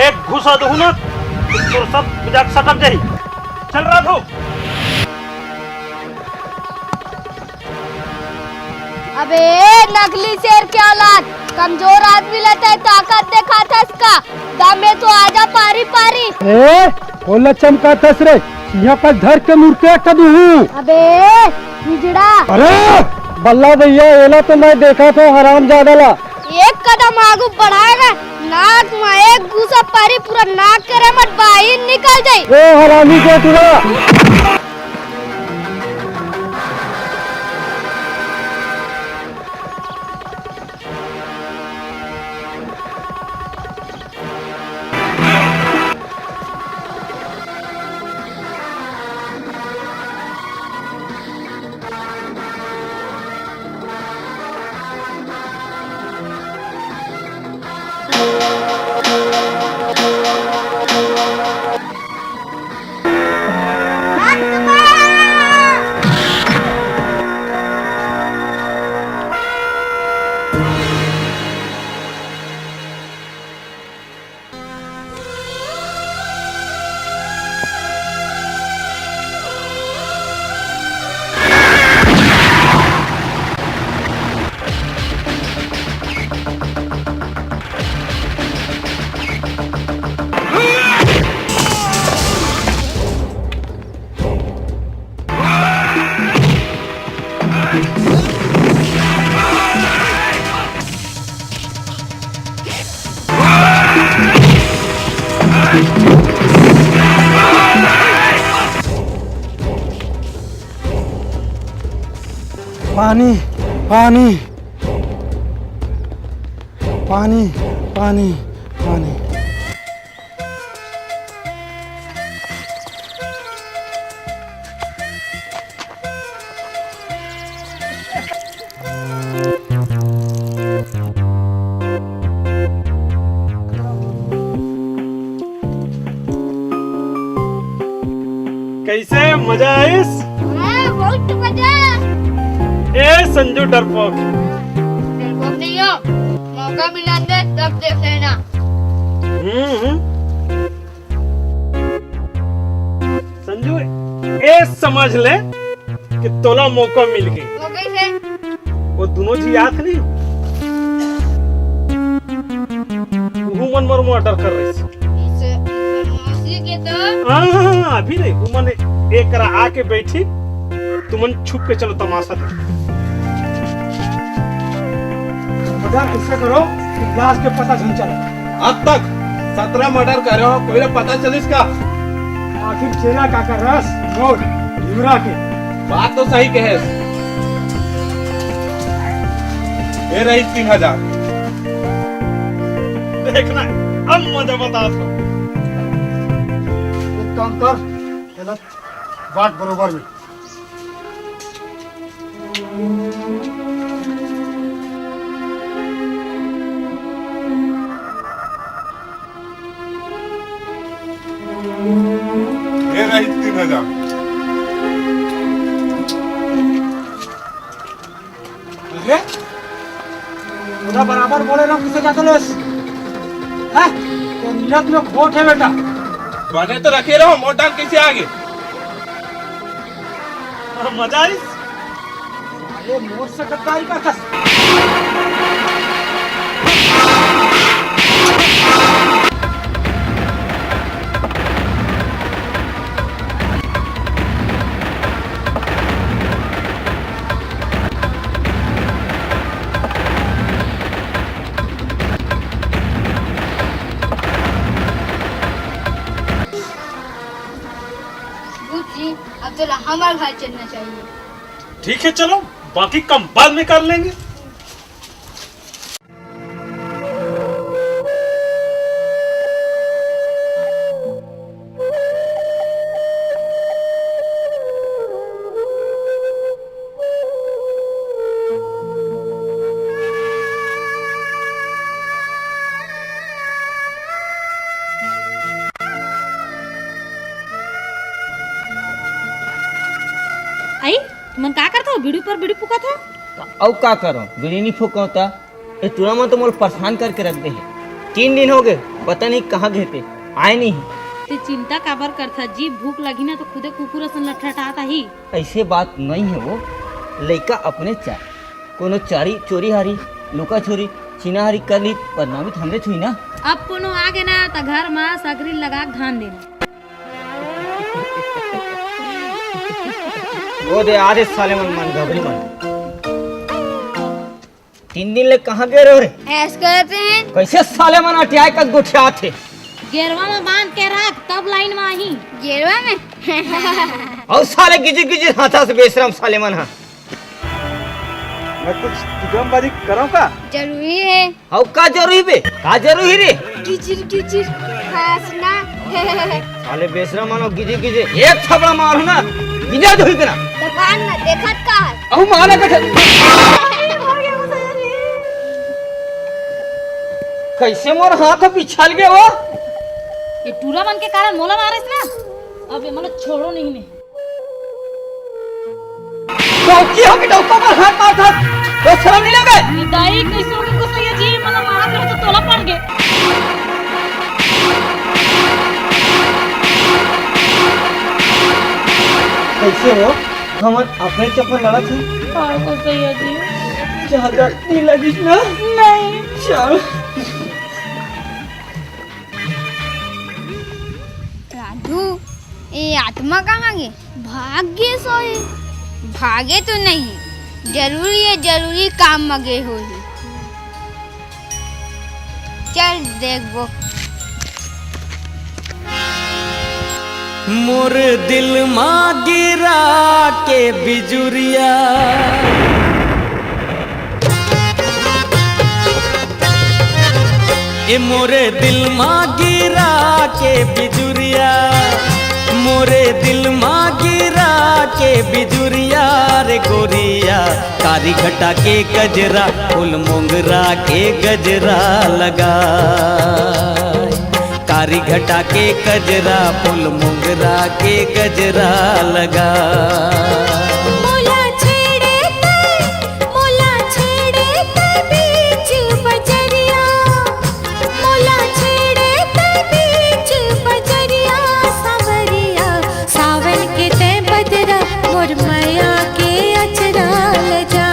एक घूसा दूहूं ना, तोर सब मजाक सटक जाही। चल राधू। अबे नकली शेर के औलाद, कमजोर आदमी ला तैं ताकत देखाथस का? दम हे तो आजा पारी पारी। ए, कोला चमकाथस रे, इहाँ पर धर के मुर्के कदू हूँ। अबे हिजड़ा। अरे बल्ला भैया, एला तो मैं देखाथों हरामजादा ला। एक कदम आगू बढ़ाएगा, नाक में एक घूसा पारी, पूरा नाक के रेमट बाहिर निकल जाई। ए हरामी के टुरा। पानी, पानी, पानी, पानी, पानी। कैसे, मजा आइस? हाँ, बहुत मजा। ए संजू डरपोक। डरपोक नहीं हो, मौका मिला दे तब देख लेना। हम्म, हम्म। संजू, ए समझ ले कि तोला मौका मिल गई। वो कैसे? वो दोनों जी आत नहीं, वो मन मोर मर्डर कर रही थी। इसे, इसे मौसी के तो हाँ, हाँ, हाँ, अभी नहीं, वो मन एक करा आके बैठी, तुमन छुप के चलो तमाशा देखो। मजाक ऐसा करो कि लाश के पता झन चले। आज तक सत्रह मर्डर करे हो, कोई ला पता चलिस का? आखिर चेला का कर रस मोर हिवरा के। बात तो सही कहे। ये रही तीन हजार। देखना, अब मजा बता दो। एक काम कर, गलत बात बरोबर में। ये रही तीन हजार। अरे, पूरा बराबर बोले ना, किसे जाते लेस? हैं? तो नीरज में खोट है बेटा। बने तो रखे रहो, मोटा कैसे आगे? मजा आइस? अरे मोर से गद्दारी करथस। भूत जी, अब तो हमारे घर चलना चाहिए। ठीक है, चलो, बाकी काम बाद में कर लेंगे। आई, तुमन का करत हो? बीड़ी ऊपर बीड़ी फूकत हो? त अउ का करो, बीड़ी नहीं फूको त। ए टूरा मन तो मोला परेशान करके रख दे हे। तीन दिन हो गए, पता नहीं कहाँ गए थे, आए नहीं। ते चिंता काबर करथा जी? भूख लगी ना तो खुदे कुकुर असन लठलठात आही। ऐसे बात नहीं है वो, लइका अपने चार, कोनो चारी चोरी हारी, लुका चोरी, छीना हारी कर ली, बदनामी तो हमरे छुई ना। अब कोनो आगे ना त घर मा सगरी लगा के धान देना। वो दे आधे साले मन, मन घबरी मन। तीन दिन ले कहाँ गए रहो रे? ऐश करत रहेन। कैसे साले मन अटियाए कस गोठियात हे? गेरवा में बांध के रख, तब लाइन में आही। गेरवा में? अउ साले गिजिर गिजिर हाथा से बेशरम साले मन हा। मैं कुछ तुकमबाजी करव का? जरूरी है। अउ का जरूरी बे? का जरूरी रे? गिजिर गिजिर हंसना। साले बेशरम मानो गिजिर गिजिर एक थपड़ा मारू ना, गिजा धोई के ना। दुकान में देखत का है? अहू माना कथे। कैसे मोर हाथ पिछल गया वो? ये टूरा मन के कारण मोला मारेस ना, अब ये मन छोड़ो नहीं मैं। डौकी हो के डौका पर हाथ मारत हस, तो शर्म नहीं लगे? निदाई कैसे हो गए गोसैया जी, मन मारत रहो तो तोला पड़ गए। कैसे हो? हमन अपने चक्कर लड़त हन। हाँ गोसैया जी। ज्यादा नहीं लगिस ना? नहीं। चल। ये आत्मा कहाँ गे? भाग गे सोई। भागे तो नहीं, जरूरी ये जरूरी काम म गे होही। चल देखबो। मोर दिल मा गिरा के बिजुरिया, ए मोरे दिल मा गिरा के बिजुरिया, मोरे दिल मा गिरा के बिजुरिया रे गोरिया, कारी घटा के गजरा, फूल मोंगरा के गजरा लगा। कारी घटा के गजरा, फूल मोंगरा के गजरा लगा। मोला छेड़े ते, मोला छेड़े ते बीच बजरिया, मोला छेड़े ते बीच बजरिया, सावरिया, सावन के ते बदरा, मोर मया के अचरा ले जा।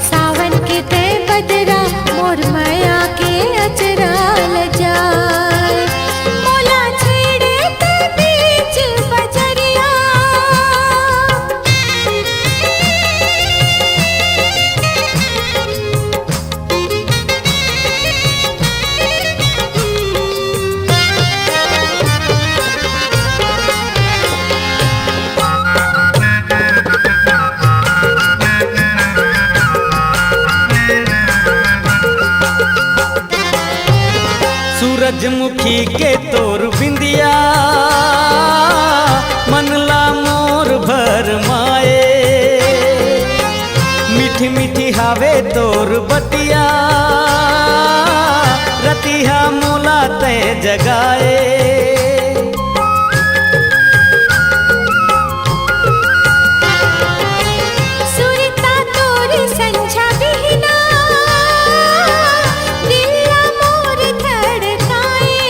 सावन के ते बदरा, मोर मया के अचरा ले जाए। मोला छेड़े ते बीच बजरिया। सूरजमुखी के तोर बिंदिया, मन ला मोर भरमाए। मीठी मीठी हावे तोर बतिया, रतिहा मोला तै जगाए। सुरता तोर संझा बिहना, दिल ला मोर धड़काए।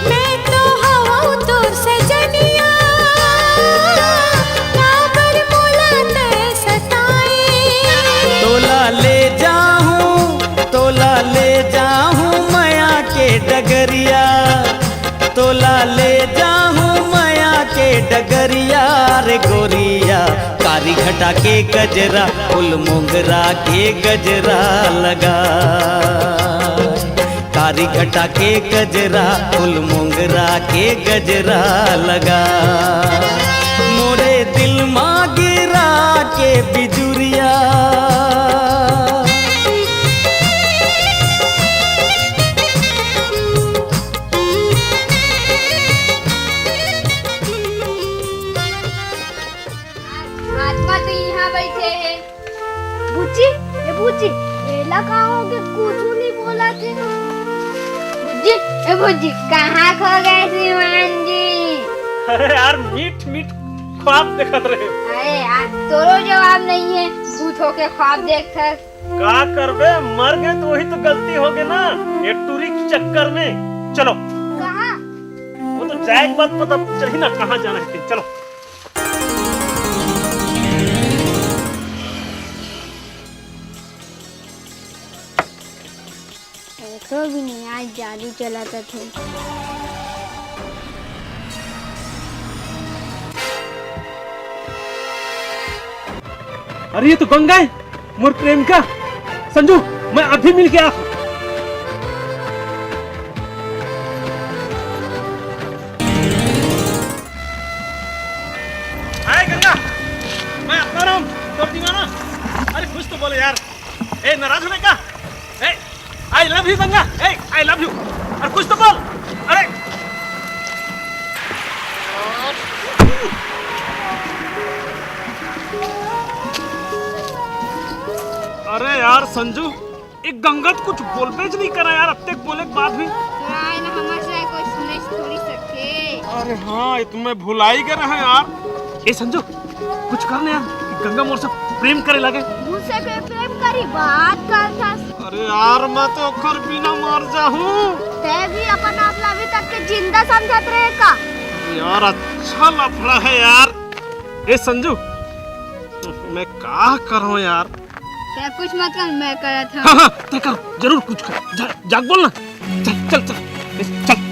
मैं तो हवं तोर सजनिया, काबर मोला तै सताए। तोला ले जाहूं, तोला ले जाहूं मया के डगरिया, तोला ले जाहूं मया के डगरिया रे गोरिया। कारी घटा के गजरा, फूल मोंगरा के गजरा लगा। कारी घटा के गजरा, फूल मोंगरा के गजरा लगा। मोरे दिल मा गिरा के बिजुरिया। आत्मा तो इहाँ बइठे हे। बुच्ची, ए बुच्ची, एला का होगे? कुछु नइ बोलत हे। बुच्ची, ए बुच्ची, कहाँ खो गए श्रीमान जी? अरे यार, मीठ मीठ ख्वाब देखत रहे। अरे यार, तोरो जवाब नइ हे, भूत होके ख्वाब देखथस। का करबे, मर गए तो वही तो गलती होगे ना, ये टूरी के चक्कर में। चलो। कहाँ? वो तो जाए के बाद पता चलही ना कहाँ जाना हे। चलो। एको भी नहीं, आज जादू चलत हे। अरे, ये तो गंगा हे, मोर प्रेमिका। संजू, मैं अभी मिल के आत हूँ। हाय गंगा, मैं आत्माराम, तोर दीवाना। अरे कुछ तो बोल यार। ए, नाराज होगे का? ए, I love you Ganga. A, I love you। अरे कुछ तो बोल। अरे। अरे यार संजू, ए गंगा तो कुछ बोलबेच नइ करा यार, अतेक बोले के बाद भी। तोरा आए ना हमर से कोई सुने थोड़ी सके। अरे हाँ, ये तो मैं भुला ही गया रहा यार। ए संजू, कुछ कर ना यार, गंगा मोर से प्रेम करे लगे। मुझसे के प्रेम करी बात करथस। अरे यार, मैं तो ओखर बिना मर जाहूँ। तै भी अपन आप ला अभी तक के जिंदा समझत रहे का? यार, अच्छा लफड़ा हे यार। ए संजू, मैं का करूँ यार? तै कुछ मत कर, मैं करत हूँ। हाँ, हाँ, तै कर, जरूर कुछ कर। जा, जाके बोल ना। चल, चल, चल, ए, चल।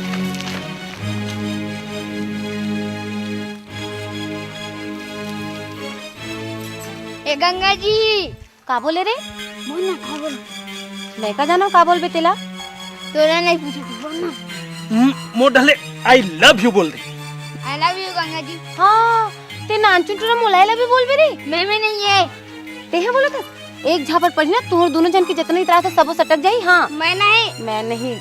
गंगा जी। का बोले रे? बोल ना, का बोल? मैं का जानव का बोलबे तेला? तोला नहीं पूछे, तू बोल ना। हम्म, मोर डहले I love you बोल दे। I love you Ganga ji. हाँ, ते नानचुन टुरा मोला I love you बोलबे रे? मैं, मैं नहीं है। तेहा बोलत हस? एक झापड़ पड़ी ना, तोहर दोनों झन के जतना इतरा से सबो सटक जाही। हाँ। मैं नहीं। मैं नहीं।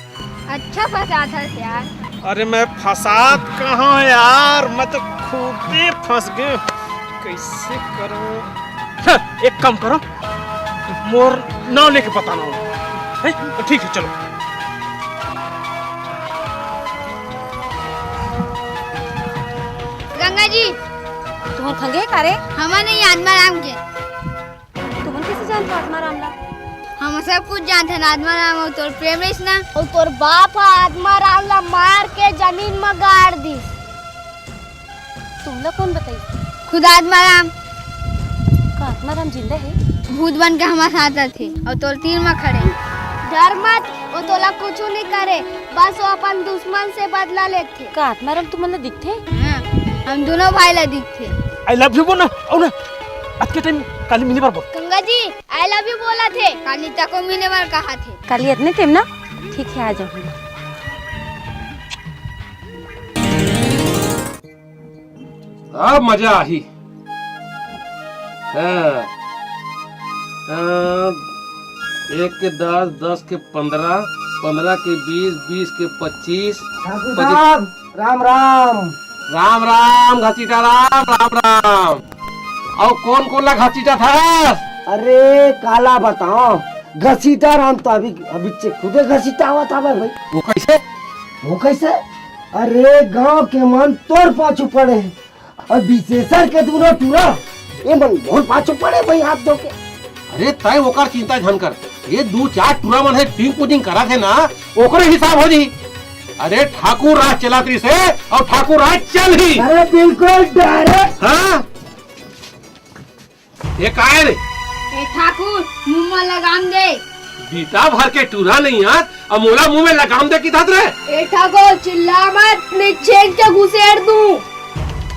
अच्छा फंसात हस यार। अरे मैं फंसात कहाँ यार, मैं तो खूबे फंस गए। कैसे करूँ? हाँ, एक काम करो, मोर नाव लेके पता ना हो। हैं? ठीक है, चलो। गंगा जी। तुमन खंगे का रे? हमन नहीं, आत्माराम के। तुमन कैसे जानत हो आत्माराम ला? हम सब कुछ जानत हन, आत्माराम अउ तोर प्रेम रहिस ना, अउ तोर बाप ह आत्माराम ला मार के जमीन म गाड़ दिस। तुमला कौन बताई? खुद आत्माराम। का आत्माराम जिंदा है? भूत बन के हमारे साथ रहते अउ तोर तीर म खड़े। डर मत, वो तोला कुछ नहीं करे, बस वो अपन दुश्मन से बदला लेते। का आत्माराम तुमन ला दिखथे? हाँ, हम दोनों भाई ला दिखथे। I love you बोल ना, अउ ना, आज के टाइम काली मिले बर बोल। Ganga ji, I love you बोला थे, काली तको मिले बर कहा थे। काली इतने टाइम ना, ठीक है, आ जाऊंगी। अब मजा आही। हाँ। हाँ, एक के दस, दस के पंद्रह, पंद्रह के बीस, बीस के पच्चीस, ठाकुर पच्चीस। साहब, राम राम। राम राम घसीटा राम, राम राम। अउ कोन कोन ला घसीटा था? अरे काला बताओ, घसीटा राम तो अभी अभी से खुदे घसीटा हुआ था भाई। वो कैसे? वो कैसे? अरे गांव के मन तोर पाछू पड़े हैं। अउ विशेषर के दूनों टूरा, ये मन मोर पाछू पड़े भाई हाथ धो के। अरे तय ओकर चिंता झन कर, ये दू चार टूरा मन है टिंग पुजिंग करा थे ना, ओकरे हिसाब हो जी। अरे ठाकुर राज चलात रहिस हे अउ ठाकुर राज चलही। अरे बिल्कुल direct। हाँ, ये काय रे? ए ठाकुर, मुंह म लगाम दे। बीता भर के टूरा नहीं आत, अब मोला मुंह में लगाम दे किथात रे? ए ठाकुर, चिल्ला मत, नहीं छेद के घुसेड़ दूं।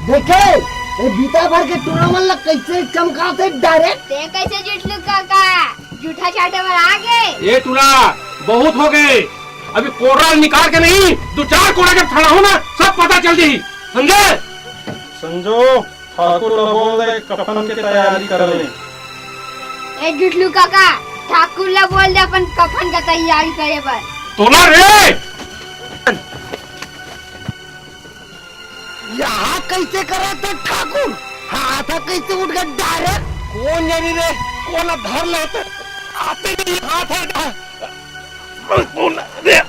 देखे, ये बीता भर के टूरा मन ला कैसे चमकाथे direct। ते कैसे जुटलू काका, जूठा चाटे बर आ गे? ए टूरा, बहुत हो गए, अभी कोरा निकाल के नहीं, दू चार कोरा जब खड़ा हो ना, सब पता चल जाही, समझे? संजो, ठाकुर ला बोल दे, कफन के तैयारी कर ले। ए जुटलू काका, ठाकुर ला बोल दे अपन कफन का तैयारी करे बर। तोला रे! यहाँ कैसे करे तो ठाकुर? हाथ कैसे उठ गया direct? कौन जानी रे, कौन धर लेते? आते नहीं हाथ है। कौन रे?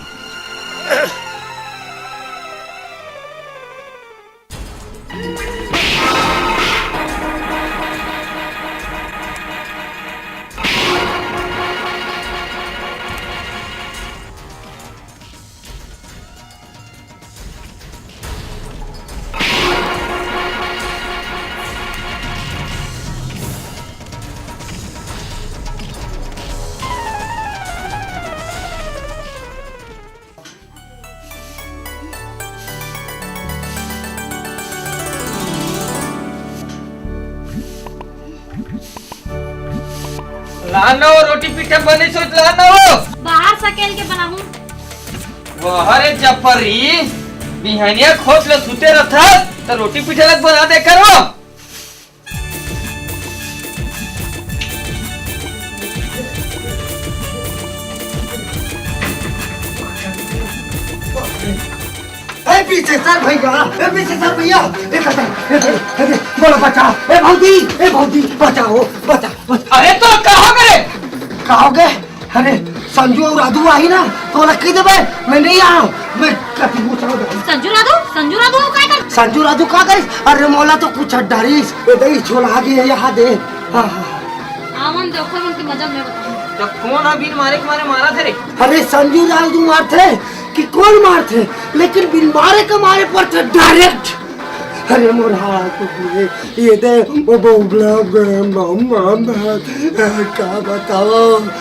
लानो, रोटी पीठा बने सोच लानो। बाहर सकेल के बनाहूं। वाह रे जब्बरी, बिहनिया खोच ल सुते रथस, त रोटी पीठा लग बना दे करो। ए पीछे सर भैया, ए पीछे सर भैया, ए कतई, ए कतई, ए कतई, बोलो बचाओ, ए भौजी, ए भौजी, बचाओ, बचा, बचा। अरे तो का हो गे? का हो गे? अरे संजू अउ राधू आही ना, तो ओला कहि देबे, मैं नहीं आऊं, मैं कति पूछा। संजू राधू, संजू राधू काय कर? संजू राधू का करिस? अरे मोला तो कुछ डरिस, ए दई छोला आगे यहाँ दे। हाँ, हाँ। आवन देखो मन के मजा मैं बताऊं। तो कौन हा बिन मारे के मारे मारथे रे? अरे संजू राधू मारथे कि कौन मारथे, लेकिन बिन मारे के मारे परथे direct। अरे मोर हाथ ये दे, वो बम, बम, बम, बम, का बताओ?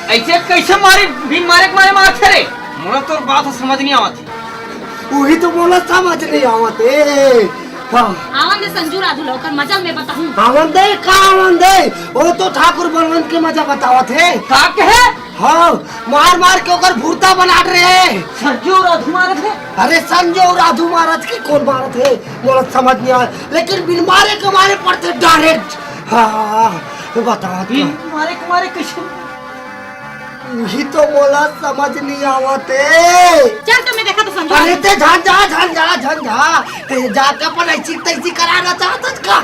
ऐसे कैसे मारे, बिन मारे के मारे मारथे रे? मोला तोर बात समझ नहीं आवत। वही तो मोला समझ नहीं आवत हे। हाँ। आवन दे संजू राधू ला, ओकर मजा मैं बताहूँ। आवन दे, का आवन दे? वो तो ठाकुर बलवंत के मजा बतावत हे। का कहे? हाँ, मार मार के ओकर भूरता बना रहे। संजू राधू मारत हे? अरे संजू राधू मारत कि कोन मारत हे, मोला समझ नहीं आया। लेकिन बिन मारे के मारे पड़थे direct। हाँ, बतावत बिन का? मारे के मारे कैसे? उही तो मोला समझ नहीं आवत हे। चल तो मैं देखत हूँ संजू। अरे ते झन जा, झन जा, झन जा। ते जाके अपन ऐसी तैसी कराना चाहत हस का?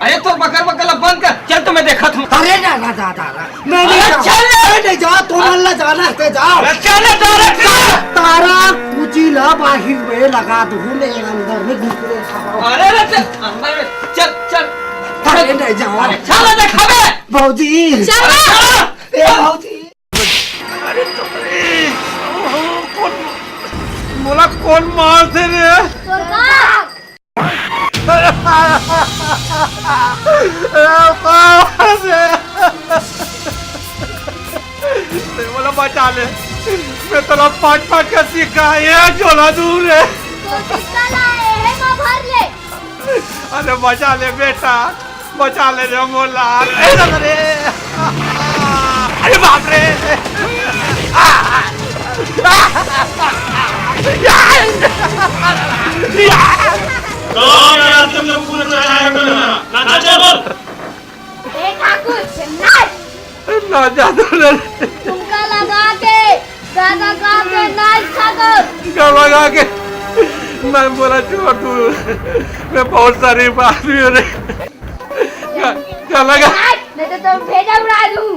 अरे तो बकर बकर ला बंद कर, चल तो मैं देखत हूँ। अरे ना, ना, ना, ना, ना। मैं नहीं अरे जाऊँ। चल ना। मैं नहीं जाऊँ, तुमन ला जाना हे ते जाओ। अरे चल ना, direct चल। तारा कुची ला बाहिर में लगा दूँ, मैं अंदर में घुस रहे खाओ। अरे रे चल, अंदर में चल, चल। अरे नहीं जाऊँ। अरे चल ना, देखा बे। भौजी। चल ना। ए भौजी। अरे तो रे, ओहो, कोन, मोला कोन मारथे रे? तोर बाप। अरे बाप रे। ते मोला बचा ले, मैं तोला पाँच पाँच का सिक्का ये झोला दूँ रे। तो सिक्का ला, एहे मा भर ले। अरे बचा ले बेटा, बचा ले रे मोला। ए दादा रे। अरे बाप रे। तो क्या तुम लोग पूरा चढ़ाया करो ना? ना, ना, चल बोल। ए ठाकुर, नाच। ना जादू रे। तुमका लगा के, गाना गा के नाच ठाकुर। गाना गा के। मैं बोला छोड़ तू। मैं बहुत शरीफ आदमी हूँ रे। गा-, गाना गा। नाच, नहीं तो तुम भेजा उड़ा दूँ।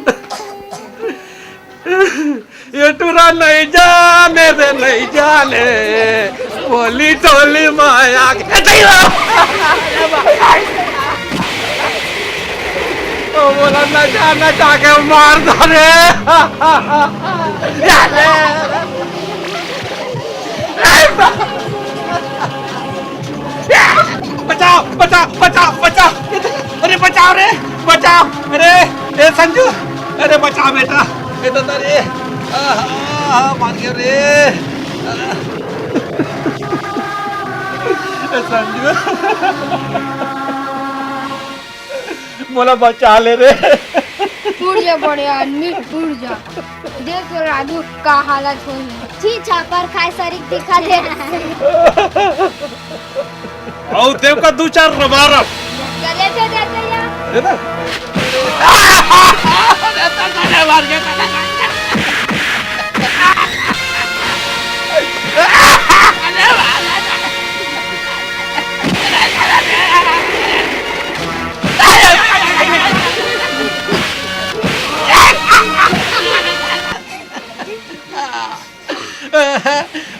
ये टुरा नहीं जाने रे, नहीं जाने। बोली टोली माया के, ए, दई लो। ओ, बोला ना जा, ना जाके मार दो रे। बचाओ, बचाओ, बचाओ, बचाओ। अरे बचाओ रे, बचाओ। अरे, ए संजू, अरे बचाओ बेटा। ए दादा रे, आहा, मार गया रे। ए संजू। मोला बचा ले रे। उठ जा बड़े आदमी, उठ जा। देख तो राजू का हालत होही। छी छापर खाए सरीक दिखा दे। अउ देव का दू चार रमारम। गले से देते यार। अरे ना।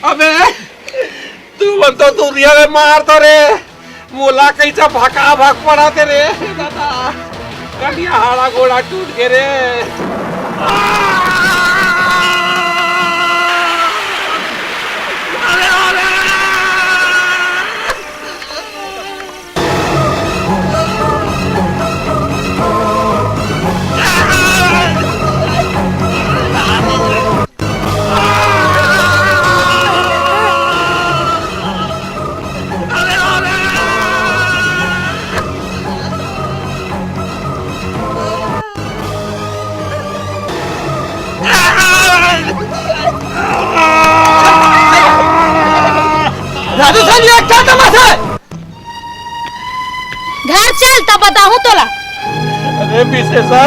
अबे, तू मन तो दुनिया में मार तो रे, मोला कैसा भका भक पड़ा तेरे दादा, कनिया हाड़ा गोड़ा टूट के रे। आ! अरे, अरे! राजू साहब, ये क्या तमाशा है? घर चल, तब बताहूँ तोला। अरे विशेषा,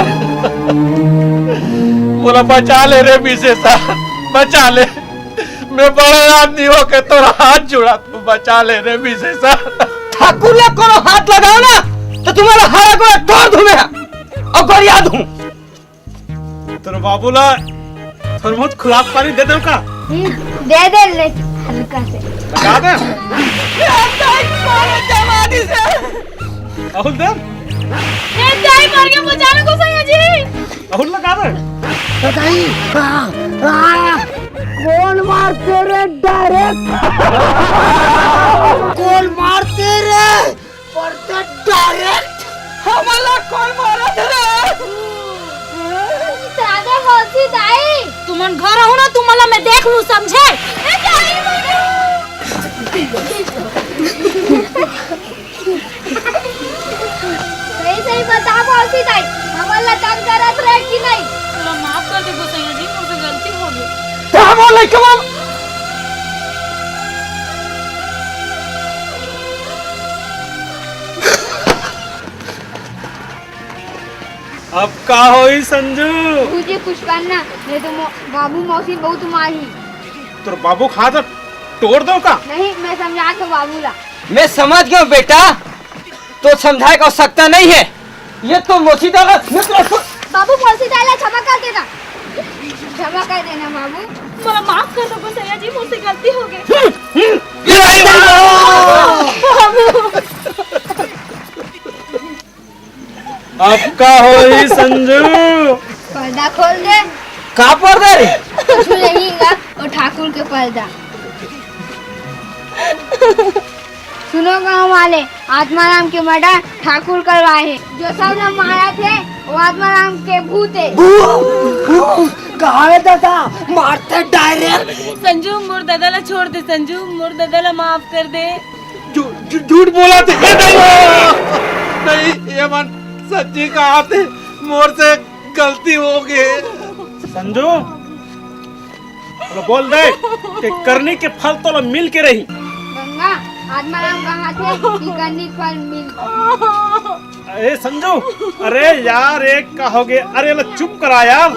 मोला बचा ले रे विशेषा, बचा ले। मैं बड़े आदमी होके तोरा हाथ जुड़ा, तू बचा ले रे विशेषा। ठाकुर ला कोनो हाथ लगाओ ना, तो तुम्हारा हाड़ा गोड़ा तोड़ दूं मैं, और गरिया दूं। तोर बाबू ला थोड़ा बहुत खुराक पानी दे दो का? हम्म, दे दे ले, हल्का से। लगा दे। जवानी से। अहुल दे। ए, जाई मर के बचाने को सैया जी। अहुल लगा दे। बताई। आ, आ, कौन मारते रे डायरेक्ट? कौन मारते रे? पड़ते डायरेक्ट हमला कोई मारत रे। दादा मौसी दाई, तुमन घर हो ना, तुमला मैं देख लूं, समझे? ए दाई, मरे। दाई, हमन ला तंग करत रहे कि नहीं? मोला माफ कर दे गोसैया जी, मोर से गलती हो गई। त हमर लइका मन अब का होई संजू? बाबूजी कुछ करना, नहीं तो मो-, बाबू मौसी बहुत मारही। तोर बाबू के हाथ तोड़ दो का? नहीं, मैं समझा तो बाबू ला। मैं समझ गया बेटा, तो समझाए का आवश्यकता नहीं है। ये तो मौसी डाला, मैं तो बाबू मौसी डाला, क्षमा कर देना, क्षमा कर देना बाबू। मोला माफ कर दो गोसैया जी, मोर से गलती हो गई। बाबू। अब का होई संजू? पर्दा खोल दे। का पर्दा रे? कुछ नहीं गा, वो ठाकुर के पर्दा। सुनो गांव वाले, आत्माराम के मर्डर ठाकुर करवाए हे। जो सब ला मारत हे, वो आत्माराम के भूत हे। कहा है दादा, मारते डायरेक्ट। संजू, मोर दादा ला छोड़ दे। संजू, मोर दादा ला माफ कर दे। झू-, झू-, झूठ बोला थे। नहीं, ये मन सच्ची कहा थे, मोर से गलती हो गई। संजू, बोल दे कि करनी के फल तो मिल के रही। गंगा, आत्माराम कहा थे कि करनी के फल मिल। अरे संजू, अरे यार, एक का हो गए? अरे ला चुप करा यार।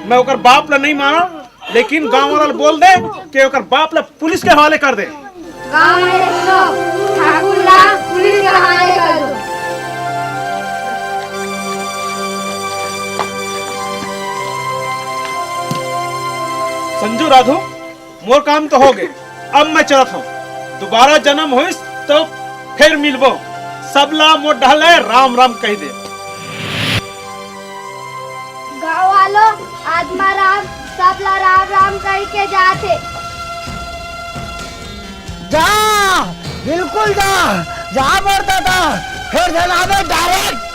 मैं ओकर बाप ला नहीं माना, लेकिन गांव वाला ला बोल दे कि ओकर बाप ला पुलिस के हवाले कर दे। गांव वाले सुनो, ठाकुर ला पुलिस के हवाले कर दो। संजू, राधू, मोर काम तो हो गए, अब मैं चलत हूँ। दोबारा जन्म होइस तो फिर मिलबो। सबला मोर ढाले राम राम कह दे। गाँव वालों, आत्माराम सबला राम राम कह के जाथे। जा, बिल्कुल जा, जा मोर दादा, फिर जनाबे डायरेक्ट।